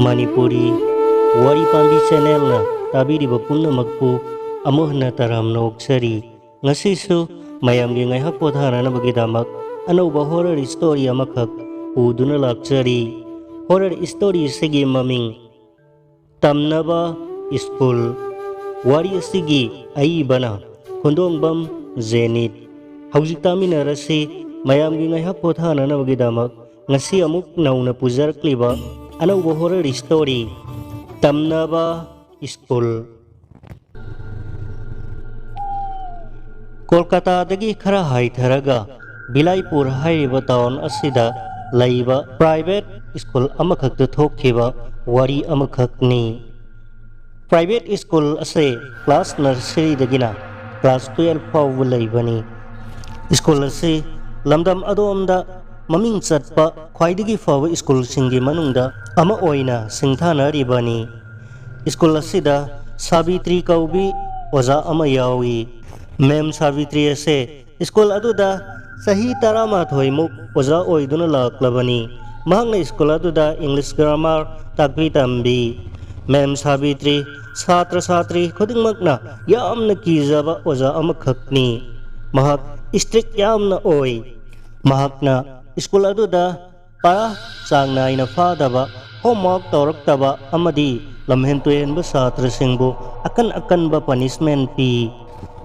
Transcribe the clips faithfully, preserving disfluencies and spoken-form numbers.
ꯃꯅꯤꯄꯨꯔꯤ ꯋꯥꯔꯤ ꯄꯥꯝꯕꯤ ꯆꯦꯅꯦꯜꯅ ꯇꯥꯕꯤꯔꯤꯕ ꯄꯨꯝꯅꯃꯛꯄꯨ ꯑꯃꯨꯛ ꯍꯟꯅ ꯇꯔꯥꯝꯅ ꯑꯣꯛꯆꯔꯤ꯫ ꯉꯁꯤꯁꯨ ꯃꯌꯥꯝꯒꯤ ꯉꯥꯏꯍꯥꯛ ꯄꯣꯊꯥꯅꯅꯕꯒꯤꯗꯃꯛ ꯑꯅꯧꯕ ꯍꯣꯔꯔ ꯁ꯭ꯇꯣꯔꯤ ꯑꯃꯈꯛ ꯄꯨꯗꯨꯅ ꯂꯥꯛꯆꯔꯤ꯫ ꯍꯣꯔꯔ ꯁ꯭ꯇꯣꯔꯤ ꯑꯁꯤꯒꯤ ꯃꯃꯤꯡ ꯇꯝꯅꯕ ꯁ꯭ꯀꯨꯜ꯫ ꯋꯥꯔꯤ ꯑꯁꯤꯒꯤ ꯑꯏꯕꯅ ꯈꯣꯟꯗꯣꯡꯕꯝ ꯖꯦꯅꯤꯠ꯫ ꯍꯧꯖꯤꯛ ꯇꯥꯃꯤꯟꯅꯔꯁꯤ ꯃꯌꯥꯝꯒꯤ ꯉꯥꯏꯍꯥꯛ ꯄꯣꯊꯥꯅꯅꯕꯒꯤꯗꯃꯛ ꯉꯁꯤ ꯑꯃꯨꯛ ꯅꯧꯅ ꯄꯨꯖꯔꯛꯂꯤꯕ ꯑꯅꯧꯕ ꯍꯣꯔꯔ ꯁ꯭ꯇꯣꯔꯤ ꯇꯝꯅꯕ ꯁ꯭ꯀꯨꯜ꯫ ꯀꯣꯜꯀꯇꯥꯗꯒꯤ ꯈꯔ ꯍꯥꯏꯊꯔꯒ ꯕꯤꯂꯥꯏꯄꯨꯔ ꯍꯥꯏꯔꯤꯕ ꯇꯥꯎꯟ ꯑꯁꯤꯗ ꯂꯩꯕ ꯄ꯭ꯔꯥꯏꯚꯦꯠ ꯁ꯭ꯀꯨꯜ ꯑꯃꯈꯛꯇ ꯊꯣꯛꯈꯤꯕ ꯋꯥꯔꯤ ꯑꯃꯈꯛꯅꯤ꯫ ꯄ꯭ꯔꯥꯏꯚꯦꯠ ꯁ꯭ꯀꯨꯜ ꯑꯁꯦ ꯀ꯭ꯂꯥꯁ ꯅꯔꯁꯔꯤꯗꯒꯤꯅ ꯀ꯭ꯂꯥꯁ ꯇꯨꯌꯦꯜꯐ ꯐꯥꯎꯕ ꯂꯩꯕꯅꯤ꯫ ꯁ꯭ꯀꯨꯜ ꯑꯁꯤ ꯂꯝꯗꯝ ꯑꯗꯣꯝꯗ ꯃꯃꯤꯡ ꯆꯠꯄ ꯈ꯭ꯋꯥꯏꯗꯒꯤ ꯐꯕ ꯁ꯭ꯀꯨꯜꯁꯤꯡꯒꯤ ꯃꯅꯨꯡꯗ ꯑꯃ ꯑꯣꯏꯅ ꯁꯤꯡꯊꯥꯅꯔꯤꯕꯅꯤ꯫ ꯁ꯭ꯀꯨꯜ ꯑꯁꯤꯗ ꯁꯥꯕꯤꯇ꯭ꯔꯤ ꯀꯧꯕꯤ ꯑꯣꯖꯥ ꯑꯃ ꯌꯥꯎꯏ꯫ ꯃꯦꯝ ꯁꯥꯕꯤꯇ꯭ꯔꯤ ꯑꯁꯦ ꯁ꯭ꯀꯨꯜ ꯑꯗꯨꯗ ꯆꯍꯤ ꯇꯔꯥꯃꯥꯊꯣꯏ ꯃꯨꯛ ꯑꯣꯖꯥ ꯑꯣꯏꯗꯨꯅ ꯂꯥꯛꯂꯕꯅꯤ꯫ ꯃꯍꯥꯛꯅ ꯁ꯭ꯀꯨꯜ ꯑꯗꯨꯗ ꯏꯪꯂꯤꯁ ꯒ꯭ꯔꯥꯃꯥꯔ ꯇꯥꯛꯄꯤ ꯇꯝꯕꯤ꯫ ꯃꯦꯝ ꯁꯥꯕꯤꯇ꯭ꯔꯤ ꯁꯥꯇ꯭ꯔ ꯁꯥꯇ꯭ꯔꯤ ꯈꯨꯗꯤꯡꯃꯛꯅ ꯌꯥꯝꯅ ꯀꯤꯖꯕ ꯑꯣꯖꯥ ꯑꯃꯈꯛꯅꯤ꯫ ꯃꯍꯥꯛ ꯏꯁꯇ꯭ꯔꯤꯛ ꯌꯥꯝꯅ ꯑꯣꯏ꯫ ꯃꯍꯥꯛꯅ ꯁ꯭ꯀꯨꯜ ꯑꯗꯨꯗ ꯄꯔꯥ ꯆꯥꯡ ꯅꯥꯏꯅ ꯐꯥꯗꯕ, ꯍꯣꯝꯋꯥꯔꯛ ꯇꯧꯔꯛꯇꯕ ꯑꯃꯗꯤ ꯂꯝꯍꯦꯟ ꯇꯨꯍꯦꯟꯕ ꯁꯥꯇ꯭ꯔꯁꯤꯡꯕꯨ ꯑꯀꯟ ꯑꯀꯟꯕ ꯄꯅꯤꯁꯃꯦꯟ ꯄꯤ꯫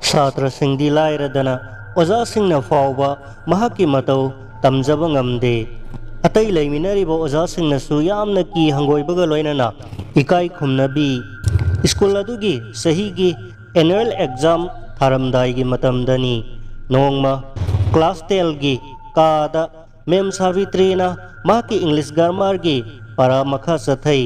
ꯁꯥꯇ꯭ꯔꯁꯤꯡꯗꯤ ꯂꯥꯏꯔꯗꯅ ꯑꯣꯖꯥꯁꯤꯡꯅ ꯐꯥꯎꯕ ꯃꯍꯥꯛꯀꯤ ꯃꯇꯧ ꯇꯝꯖꯕ ꯉꯝꯗꯦ꯫ ꯑꯇꯩ ꯂꯩꯃꯤꯟꯅꯔꯤꯕ ꯑꯣꯖꯥꯁꯤꯡꯅꯁꯨ ꯌꯥꯝꯅ ꯀꯤ ꯍꯪꯒꯣꯏꯕꯒ ꯂꯣꯏꯅꯅ ꯏꯀꯥꯏ ꯈꯨꯝꯅꯕꯤ꯫ ꯁ꯭ꯀꯨꯜ ꯑꯗꯨꯒꯤ ꯆꯍꯤꯒꯤ ꯑꯦꯅꯨꯋꯦꯜ ꯑꯦꯛꯖꯥꯝ ꯊꯥꯔꯝꯗꯥꯏꯒꯤ ꯃꯇꯝꯗꯅꯤ꯫ ꯅꯣꯡꯃ ꯀ꯭ꯂꯥꯁ ꯇꯦꯟꯒꯤ ꯀꯥꯗ ꯃꯦꯝ ꯁꯥꯕꯤꯇ꯭ꯔꯤꯅ ꯃꯍꯥꯛꯀꯤ ꯏꯪꯂꯤꯁ ꯒ꯭ꯔꯥꯃꯥꯔꯒꯤ ꯄꯔꯥ ꯃꯈꯥ ꯆꯠꯊꯩ꯫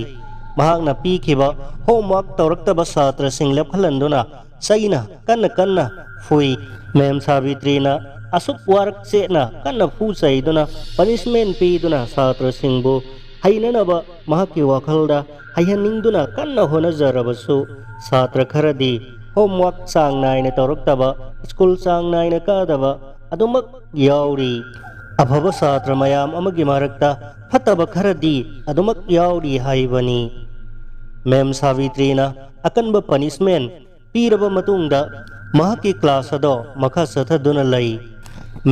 ꯃꯍꯥꯛꯅ ꯄꯤꯈꯤꯕ ꯍꯣꯝꯋꯥꯔꯛ ꯇꯧꯔꯛꯇꯕ ꯁꯥꯇ꯭ꯔꯁꯤꯡ ꯂꯦꯞꯍꯜꯍꯟꯗꯨꯅ ꯆꯩꯅ ꯀꯟꯅ ꯀꯟꯅ ꯐꯨꯏ꯫ ꯃꯦꯝ ꯁꯥꯕꯤꯇ꯭ꯔꯤꯅ ꯑꯁꯨꯛ ꯋꯥꯔꯛ ꯆꯦꯠꯅ ꯀꯟꯅ ꯐꯨ ꯆꯩꯗꯨꯅ ꯄꯅꯤꯁꯃꯦꯟ ꯄꯤꯗꯨꯅ ꯁꯥꯇ꯭ꯔꯁꯤꯡꯕꯨ ꯍꯩꯅꯅꯕ ꯃꯍꯥꯛꯀꯤ ꯋꯥꯈꯜꯗ ꯍꯩꯍꯟꯅꯤꯡꯗꯨꯅ ꯀꯟꯅ ꯍꯣꯠꯅꯖꯔꯕꯁꯨ ꯁꯥꯇ꯭ꯔ ꯈꯔꯗꯤ ꯍꯣꯝꯋꯥꯔꯛ ꯆꯥꯡ ꯅꯥꯏꯅ ꯇꯧꯔꯛꯇꯕ, ꯁ꯭ꯀꯨꯜ ꯆꯥꯡ ꯅꯥꯏꯅ ꯀꯥꯗꯕ ꯑꯗꯨꯃꯛ ꯌꯥꯎꯔꯤ꯫ ꯑꯐꯕ ꯁꯥꯇ꯭ꯔ ꯃꯌꯥꯝ ꯑꯃꯒꯤ ꯃꯔꯛꯇ ꯐꯠꯇꯕ ꯈꯔꯗꯤ ꯑꯗꯨꯃꯛ ꯌꯥꯎꯔꯤ ꯍꯥꯏꯕꯅꯤ꯫ ꯃꯦꯝ ꯁꯥꯕꯤꯇ꯭ꯔꯤꯅ ꯑꯀꯟꯕ ꯄꯅꯤꯁꯃꯦꯟ ꯄꯤꯔꯕ ꯃꯇꯨꯡꯗ ꯃꯍꯥꯛꯀꯤ ꯀ꯭ꯂꯥꯁ ꯑꯗꯣ ꯃꯈꯥ ꯆꯠꯊꯗꯨꯅ ꯂꯩ꯫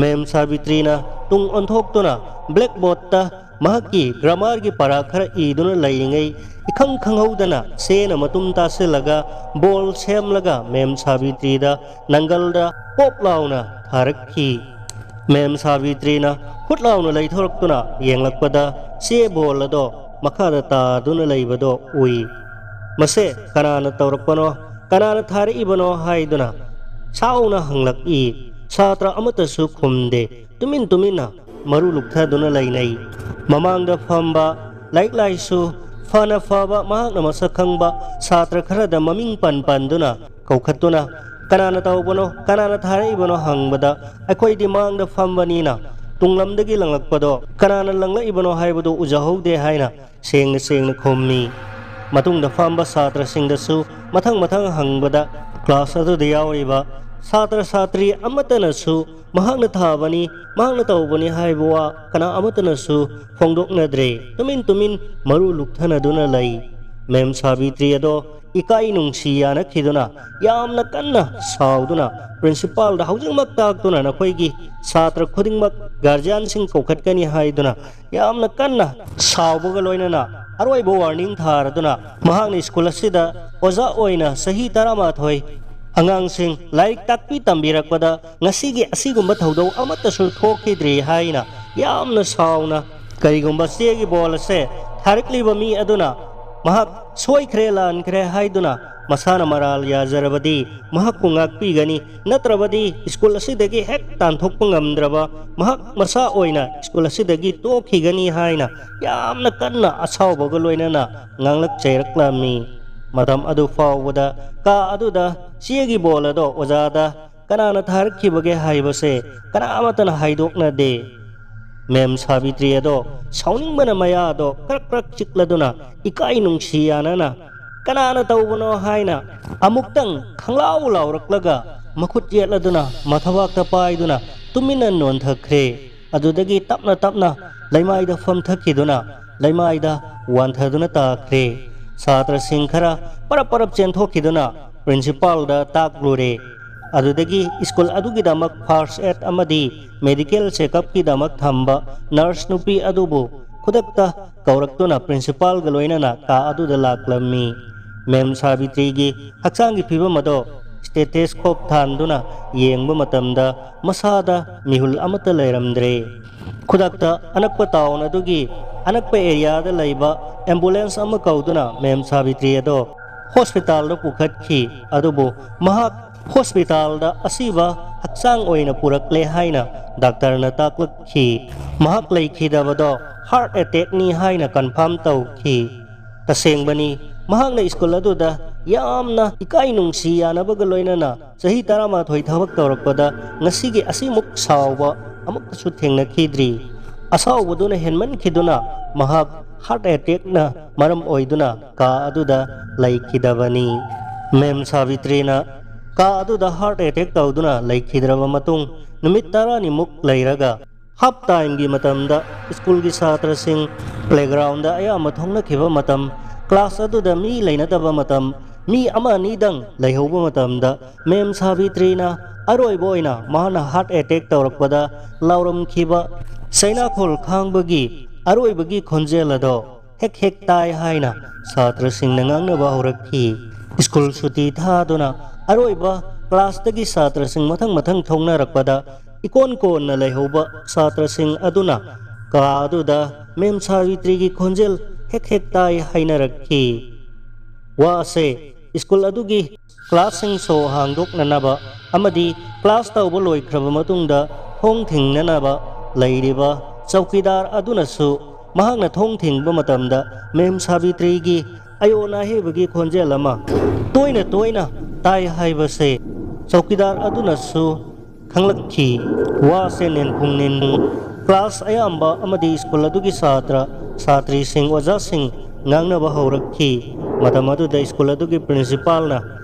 ꯃꯦꯝ ꯁꯥꯕꯤꯇ꯭ꯔꯤꯅ ꯇꯨꯡ ꯑꯣꯟꯊꯣꯛꯇꯨꯅ ꯕ꯭ꯂꯦꯛꯕꯣꯔꯗꯇ ꯃꯍꯥꯛꯀꯤ ꯒ꯭ꯔꯥꯃꯥꯔꯒꯤ ꯄꯔꯥ ꯈꯔ ꯏꯗꯨꯅ ꯂꯩꯔꯤꯉꯩ, ꯏꯈꯪ ꯈꯪꯍꯧꯗꯅ ꯆꯦꯅ ꯃꯇꯨꯝ ꯇꯥꯁꯤꯜꯂꯒ ꯕꯣꯜ ꯁꯦꯝꯂꯒ ꯃꯦꯝ ꯁꯥꯕꯤꯇ꯭ꯔꯤꯗ ꯅꯪꯒꯜꯗ ꯄꯣꯞ ꯂꯥꯎꯅ ꯊꯥꯔꯛꯈꯤ꯫ ꯃꯦꯝ ꯁꯥꯕꯤꯇ꯭ꯔꯤꯅ ꯍꯨꯠ ꯂꯥꯎꯅ ꯂꯩꯊꯣꯔꯛꯇꯨꯅ ꯌꯦꯡꯂꯛꯄꯗ ꯆꯦ ꯕꯣꯜ ꯑꯗꯣ ꯃꯈꯥꯗ ꯇꯥꯗꯨꯅ ꯂꯩꯕꯗꯣ ꯎꯏ꯫ "ꯃꯁꯦ ꯀꯅꯥꯅ ꯇꯧꯔꯛꯄꯅꯣ, ꯀꯅꯥꯅ ꯊꯥꯔꯛꯏꯕꯅꯣ?" ꯍꯥꯏꯗꯨꯅ ꯁꯥꯎꯅ ꯍꯪꯂꯛꯏ꯫ ꯁꯥꯇ꯭ꯔ ꯑꯃꯠꯇꯁꯨ ꯈꯨꯝꯗꯦ꯫ ꯇꯨꯃꯤꯟ ꯇꯨꯃꯤꯟꯅ ꯃꯔꯨ ꯂꯨꯛꯊꯗꯨꯅ ꯂꯩꯅꯩ꯫ ꯃꯃꯥꯡꯗ ꯐꯝꯕ, ꯂꯥꯏꯔꯤꯛ ꯂꯥꯏꯁꯨ ꯐꯅ ꯐꯕ, ꯃꯍꯥꯛꯅ ꯃꯁꯛ ꯈꯪꯕ ꯁꯥꯇ꯭ꯔ ꯈꯔꯗ ꯃꯃꯤꯡ ꯄꯟ ꯄꯟꯗꯨꯅ ꯀꯧꯈꯠꯇꯨꯅ, "ꯀꯅꯥꯅ ꯇꯧꯕꯅꯣ, ꯀꯅꯥꯅ ꯊꯥꯔꯛꯏꯕꯅꯣ?" ꯍꯪꯕꯗ, "ꯑꯩꯈꯣꯏꯗꯤ ꯃꯥꯡꯗ ꯐꯝꯕꯅꯤꯅ ꯇꯨꯡꯂꯝꯗꯒꯤ ꯂꯪꯂꯛꯄꯗꯣ ꯀꯅꯥꯅ ꯂꯪꯂꯛꯏꯕꯅꯣ ꯍꯥꯏꯕꯗꯨ ꯎꯖꯍꯧꯗꯦ" ꯍꯥꯏꯅ ꯁꯦꯡꯅ ꯁꯦꯡꯅ ꯈꯨꯝꯃꯤ꯫ ꯃꯇꯨꯡꯗ ꯐꯝꯕ ꯁꯥꯇ꯭ꯔꯁꯤꯡꯗꯁꯨ ꯃꯊꯪ ꯃꯊꯪ ꯍꯪꯕꯗ, ꯀ꯭ꯂꯥꯁ ꯑꯗꯨꯗ ꯌꯥꯎꯔꯤꯕ ꯁꯥꯇ꯭ꯔ ꯁꯥꯇ꯭ꯔꯤ ꯑꯃꯠꯇꯅꯁꯨ ꯃꯍꯥꯛꯅ ꯊꯥꯕꯅꯤ, ꯃꯍꯥꯛꯅ ꯇꯧꯕꯅꯤ ꯍꯥꯏꯕ ꯋꯥ ꯀꯅꯥ ꯑꯃꯠꯇꯅꯁꯨ ꯐꯣꯡꯗꯣꯛꯅꯗ꯭ꯔꯦ꯫ ꯇꯨꯃꯤꯟ ꯇꯨꯃꯤꯟ ꯃꯔꯨ ꯂꯨꯛꯊꯅꯗꯨꯅ ꯂꯩ꯫ ꯃꯦꯝ ꯁꯥꯕꯤꯇ꯭ꯔꯤ ꯑꯗꯣ ꯏꯀꯥꯏ ꯅꯨꯡꯁꯤ ꯌꯥꯅꯈꯤꯗꯨꯅ ꯌꯥꯝꯅ ꯀꯟꯅ ꯁꯥꯎꯗꯨꯅ ꯄ꯭ꯔꯤꯟꯁꯤꯄꯥꯜꯗ ꯍꯧꯖꯤꯛꯃꯛ ꯇꯥꯛꯇꯨꯅ ꯅꯈꯣꯏꯒꯤ ꯁꯥꯇ꯭ꯔ ꯈꯨꯗꯤꯡꯃꯛ ꯒꯥꯔꯖꯤꯌꯥꯟꯁꯤꯡ ꯀꯧꯈꯠꯀꯅꯤ ꯍꯥꯏꯗꯨꯅ ꯌꯥꯝꯅ ꯀꯟꯅ ꯁꯥꯎꯕꯒ ꯂꯣꯏꯅꯅ ꯑꯔꯣꯏꯕ ꯋꯥꯔꯅꯤꯡ ꯊꯥꯔꯗꯨꯅ ꯃꯍꯥꯛꯅ ꯁ꯭ꯀꯨꯜ ꯑꯁꯤꯗ ꯑꯣꯖꯥ ꯑꯣꯏꯅ ꯆꯍꯤ ꯇꯔꯥꯃꯥꯊꯣꯏ ꯑꯉꯥꯡꯁꯤꯡ ꯂꯥꯏꯔꯤꯛ ꯇꯥꯛꯄꯤ ꯇꯝꯕꯤꯔꯛꯄꯗ ꯉꯁꯤꯒꯤ ꯑꯁꯤꯒꯨꯝꯕ ꯊꯧꯗꯣꯛ ꯑꯃꯠꯇꯁꯨ ꯊꯣꯛꯈꯤꯗ꯭ꯔꯤ ꯍꯥꯏꯅ ꯌꯥꯝꯅ ꯁꯥꯎꯅ, ꯀꯔꯤꯒꯨꯝꯕ ꯆꯦꯒꯤ ꯕꯣꯜ ꯑꯁꯦ ꯊꯥꯔꯛꯂꯤꯕ ꯃꯤ ꯑꯗꯨꯅ ꯃꯍꯥꯛ ꯁꯣꯏꯈ꯭ꯔꯦ, ꯂꯥꯟꯈ꯭ꯔꯦ ꯍꯥꯏꯗꯨꯅ ꯃꯁꯥꯅ ꯃꯔꯥꯜ ꯌꯥꯖꯔꯕꯗꯤ ꯃꯍꯥꯛꯄꯨ ꯉꯥꯛꯄꯤꯒꯅꯤ, ꯅꯠꯇ꯭ꯔꯕꯗꯤ ꯁ꯭ꯀꯨꯜ ꯑꯁꯤꯗꯒꯤ ꯍꯦꯛ ꯇꯥꯟꯊꯣꯛꯄ ꯉꯝꯗ꯭ꯔꯕ ꯃꯍꯥꯛ ꯃꯁꯥ ꯑꯣꯏꯅ ꯁ꯭ꯀꯨꯜ ꯑꯁꯤꯗꯒꯤ ꯇꯣꯛꯈꯤꯒꯅꯤ ꯍꯥꯏꯅ ꯌꯥꯝꯅ ꯀꯟꯅ ꯑꯁꯥꯎꯕꯒ ꯂꯣꯏꯅꯅ ꯉꯥꯡꯂꯛ ꯆꯩꯔꯛꯂꯝꯃꯤ꯫ ꯃꯇꯝ ꯑꯗꯨ ꯐꯥꯎꯕꯗ ꯀꯥ ꯑꯗꯨꯗ ꯆꯦꯒꯤ ꯕꯣꯜ ꯑꯗꯣ ꯑꯣꯖꯥꯗ ꯀꯅꯥꯅ ꯊꯥꯔꯛꯈꯤꯕꯒꯦ ꯍꯥꯏꯕꯁꯦ ꯀꯅꯥ ꯑꯃꯠꯇꯅ ꯍꯥꯏꯗꯣꯛꯅꯗꯦ꯫ ꯃꯦꯝ ꯁꯥꯕꯤꯇ꯭ꯔꯤ ꯑꯗꯣ ꯁꯥꯎꯅꯤꯡꯕꯅ ꯃꯌꯥꯗꯣ ꯀ꯭ꯔꯛ ꯀ꯭ꯔꯛ ꯆꯤꯛꯂꯗꯨꯅ ꯏꯀꯥꯏ ꯅꯨꯡꯁꯤ ꯌꯥꯅꯅ, "ꯀꯅꯥꯅ ꯇꯧꯕꯅꯣ?" ꯍꯥꯏꯅ ꯑꯃꯨꯛꯇꯪ ꯈꯪꯂꯥꯎ ꯂꯥꯎꯔꯛꯂꯒ ꯃꯈꯨꯠ ꯌꯦꯠꯂꯗꯨꯅ ꯃꯊꯕꯥꯛꯇ ꯄꯥꯏꯗꯨꯅ ꯇꯨꯃꯤꯟꯅ ꯅꯣꯟꯊꯈ꯭ꯔꯦ꯫ ꯑꯗꯨꯗꯒꯤ ꯇꯞꯅ ꯇꯞꯅ ꯂꯩꯃꯥꯏꯗ ꯐꯝꯊꯈꯤꯗꯨꯅ ꯂꯩꯃꯥꯏꯗ ꯋꯥꯟꯊꯗꯨꯅ ꯇꯥꯈ꯭ꯔꯦ꯫ ꯁꯥꯇ꯭ꯔꯁꯤꯡ ꯈꯔ ꯄꯔꯞ ꯄꯔꯞ ꯆꯦꯟꯊꯣꯛꯈꯤꯗꯨꯅ ꯄ꯭ꯔꯤꯟꯁꯤꯄꯥꯜꯗ ꯇꯥꯛꯂꯨꯔꯦ꯫ ꯑꯗꯨꯗꯒꯤ ꯁ꯭ꯀꯨꯜ ꯑꯗꯨꯒꯤꯗꯃꯛ ꯐꯥꯔꯁ ꯑꯦꯗ ꯑꯃꯗꯤ ꯃꯦꯗꯤꯀꯦꯜ ꯆꯦꯛꯑꯞꯀꯤꯗꯃꯛ ꯊꯝꯕ ꯅꯔꯁ ꯅꯨꯄꯤ ꯑꯗꯨꯕꯨ ꯈꯨꯗꯛꯇ ꯀꯧꯔꯛꯇꯨꯅ ꯄ꯭ꯔꯤꯟꯁꯤꯄꯥꯜꯒ ꯂꯣꯏꯅꯅ ꯀꯥ ꯑꯗꯨꯗ ꯂꯥꯛꯂꯝꯃꯤ꯫ ꯃꯦꯝ ꯁꯥꯕꯤꯇ꯭ꯔꯤꯒꯤ ꯍꯛꯆꯥꯡꯒꯤ ꯐꯤꯕꯝ ꯑꯗꯣ ꯁ꯭ꯇꯦꯊꯦꯁꯀꯣꯞ ꯊꯥꯟꯗꯨꯅ ꯌꯦꯡꯕ ꯃꯇꯝꯗ ꯃꯁꯥꯗ ꯃꯤꯍꯨꯜ ꯑꯃꯠꯇ ꯂꯩꯔꯝꯗ꯭ꯔꯦ꯫ ꯈꯨꯗꯛꯇ ꯑꯅꯛꯄ ꯇꯥꯎꯟ ꯑꯗꯨꯒꯤ ꯑꯅꯛꯄ ꯑꯦꯔꯤꯌꯥꯗ ꯂꯩꯕ ꯑꯦꯝꯕꯨꯂꯦꯟꯁ ꯑꯃ ꯀꯧꯗꯨꯅ ꯃꯦꯝ ꯁꯥꯕꯤꯇ꯭ꯔꯤ ꯑꯗꯣ ꯍꯣꯁꯄꯤꯇꯥꯜꯗ ꯄꯨꯈꯠꯈꯤ꯫ ꯑꯗꯨꯕꯨ ꯃꯍꯥꯛ ꯍꯣꯁꯄꯤꯇꯥꯜꯗ ꯑꯁꯤꯕ ꯍꯛꯆꯥꯡ ꯑꯣꯏꯅ ꯄꯨꯔꯛꯂꯦ ꯍꯥꯏꯅ ꯗꯥꯛꯇꯔꯅ ꯇꯥꯛꯂꯛꯈꯤ꯫ ꯃꯍꯥꯛ ꯂꯩꯈꯤꯗꯕꯗꯣ ꯍꯥꯔꯠ ꯑꯦꯇꯦꯛꯅꯤ ꯍꯥꯏꯅ ꯀꯟꯐꯥꯔꯝ ꯇꯧꯈꯤ꯫ ꯇꯁꯦꯡꯕꯅꯤ, ꯃꯍꯥꯛꯅ ꯁ꯭ꯀꯨꯜ ꯑꯗꯨꯗ ꯌꯥꯝꯅ ꯏꯀꯥꯏ ꯅꯨꯡꯁꯤ ꯌꯥꯅꯕꯒ ꯂꯣꯏꯅꯅ ꯆꯍꯤ ꯇꯔꯥꯃꯥꯊꯣꯏ ꯊꯕꯛ ꯇꯧꯔꯛꯄꯗ ꯉꯁꯤꯒꯤ ꯑꯁꯤꯃꯨꯛ ꯁꯥꯎꯕ ꯑꯃꯨꯛꯇꯁꯨ ꯊꯦꯡꯅꯈꯤꯗ꯭ꯔꯤ꯫ ꯑꯁꯥꯎꯕꯗꯨꯅ ꯍꯦꯟꯃꯟꯈꯤꯗꯨꯅ ꯃꯍꯥꯛ ꯍꯥꯔꯠ ꯑꯦꯇꯦꯛꯅ ꯃꯔꯝ ꯑꯣꯏꯗꯨꯅ ꯀꯥ ꯑꯗꯨꯗ ꯂꯩꯈꯤꯗꯕꯅꯤ꯫ ꯃꯦꯝ ꯁꯥꯕꯤꯇ꯭ꯔꯤꯅ ꯀꯥ ꯑꯗꯨꯗ ꯍꯥꯔꯠ ꯑꯦꯇꯦꯛ ꯇꯧꯗꯨꯅ ꯂꯩꯈꯤꯗ꯭ꯔꯕ ꯃꯇꯨꯡ ꯅꯨꯃꯤꯠ ꯇꯔꯥꯅꯤꯃꯨꯛ ꯂꯩꯔꯒ ꯍꯥꯞ ꯇꯥꯏꯝꯒꯤ ꯃꯇꯝꯗ ꯁ꯭ꯀꯨꯜꯒꯤ ꯁꯥꯇ꯭ꯔꯁꯤꯡ ꯄ꯭ꯂꯦꯒ꯭ꯔꯥꯎꯟꯗ ꯑꯌꯥꯝꯕ ꯊꯣꯛꯅꯈꯤꯕ ꯃꯇꯝ, ꯀ꯭ꯂꯥꯁ ꯑꯗꯨꯗ ꯃꯤ ꯂꯩꯅꯗꯕ ꯃꯇꯝ, ꯃꯤ ꯑꯃ ꯑꯅꯤꯗꯪ ꯂꯩꯍꯧꯕ ꯃꯇꯝꯗ ꯃꯦꯝ ꯁꯥꯕꯤꯇ꯭ꯔꯤꯅ ꯑꯔꯣꯏꯕ ꯑꯣꯏꯅ ꯃꯍꯥꯛꯅ ꯍꯥꯔꯠ ꯑꯦꯇꯦꯛ ꯇꯧꯔꯛꯄꯗ ꯂꯥꯎꯔꯝꯈꯤꯕ ꯆꯩꯅꯥꯈꯣꯜ ꯈꯥꯡꯕꯒꯤ ꯑꯔꯣꯏꯕꯒꯤ ꯈꯣꯟꯖꯦꯜ ꯑꯗꯣ ꯍꯦꯛ ꯍꯦꯛ ꯇꯥꯏ ꯍꯥꯏꯅ ꯁꯥꯇ꯭ꯔꯁꯤꯡꯅ ꯉꯥꯡꯅꯕ ꯍꯧꯔꯛꯈꯤ꯫ ꯁ꯭ꯀꯨꯜ ꯁꯨꯇꯤ ꯊꯥꯗꯨꯅ ꯑꯔꯣꯏꯕ ꯀ꯭ꯂꯥꯁꯇꯒꯤ ꯁꯥꯇ꯭ꯔꯁꯤꯡ ꯃꯊꯪ ꯃꯊꯪ ꯊꯣꯛꯅꯔꯛꯄꯗ ꯏꯀꯣꯟ ꯀꯣꯟꯅ ꯂꯩꯍꯧꯕ ꯁꯥꯇ꯭ꯔꯁꯤꯡ ꯑꯗꯨꯅ ꯀꯥ ꯑꯗꯨꯗ ꯃꯦꯝ ꯁꯥꯕꯤꯇ꯭ꯔꯤꯒꯤ ꯈꯣꯟꯖꯦꯜ ꯍꯦꯛ ꯍꯦꯛ ꯇꯥꯏ ꯍꯥꯏꯅꯔꯛꯈꯤ꯫ ꯋꯥ ꯑꯁꯦ ꯁ꯭ꯀꯨꯜ ꯑꯗꯨꯒꯤ ꯀ꯭ꯂꯥꯁꯁꯤꯡ ꯁꯣ ꯍꯥꯡꯗꯣꯛꯅꯅꯕ ꯑꯃꯗꯤ ꯀ꯭ꯂꯥꯁ ꯇꯧꯕ ꯂꯣꯏꯈ꯭ꯔꯕ ꯃꯇꯨꯡꯗ ꯊꯣꯡ ꯊꯤꯡꯅꯅꯕ ꯂꯩꯔꯤꯕ ꯆꯧꯀꯤꯗꯥꯔ ꯑꯗꯨꯅꯁꯨ ꯃꯍꯥꯛꯅ ꯊꯣꯡ ꯊꯤꯡꯕ ꯃꯇꯝꯗ ꯃꯦꯝ ꯁꯥꯕꯤꯇ꯭ꯔꯤꯒꯤ ꯑꯌꯣꯟ ꯑꯍꯩꯕꯒꯤ ꯈꯣꯟꯖꯦꯜ ꯑꯃ ꯇꯣꯏꯅ ꯇꯣꯏꯅ ꯇꯥꯏ ꯍꯥꯏꯕꯁꯦ ꯆꯧꯀꯤꯗꯥꯔ ꯑꯗꯨꯅꯁꯨ ꯈꯪꯂꯛꯈꯤ꯫ ꯋꯥꯁꯦ ꯅꯦꯟꯐꯨꯡ ꯅꯦꯟꯐꯨꯡ ꯀ꯭ꯂꯥꯁ ꯑꯌꯥꯝꯕ ꯑꯃꯗꯤ ꯁ꯭ꯀꯨꯜ ꯑꯗꯨꯒꯤ ꯁꯥꯇ꯭ꯔ ꯁꯥꯇ꯭ꯔꯤꯁꯤꯡ, ꯑꯣꯖꯥꯁꯤꯡ ꯉꯥꯡꯅꯕ ꯍꯧꯔꯛꯈꯤ꯫ ꯃꯇꯝ ꯑꯗꯨꯗ ꯁ꯭ꯀꯨꯜ ꯑꯗꯨꯒꯤ ꯄ꯭ꯔꯤꯟꯁꯤꯄꯥꯜꯅ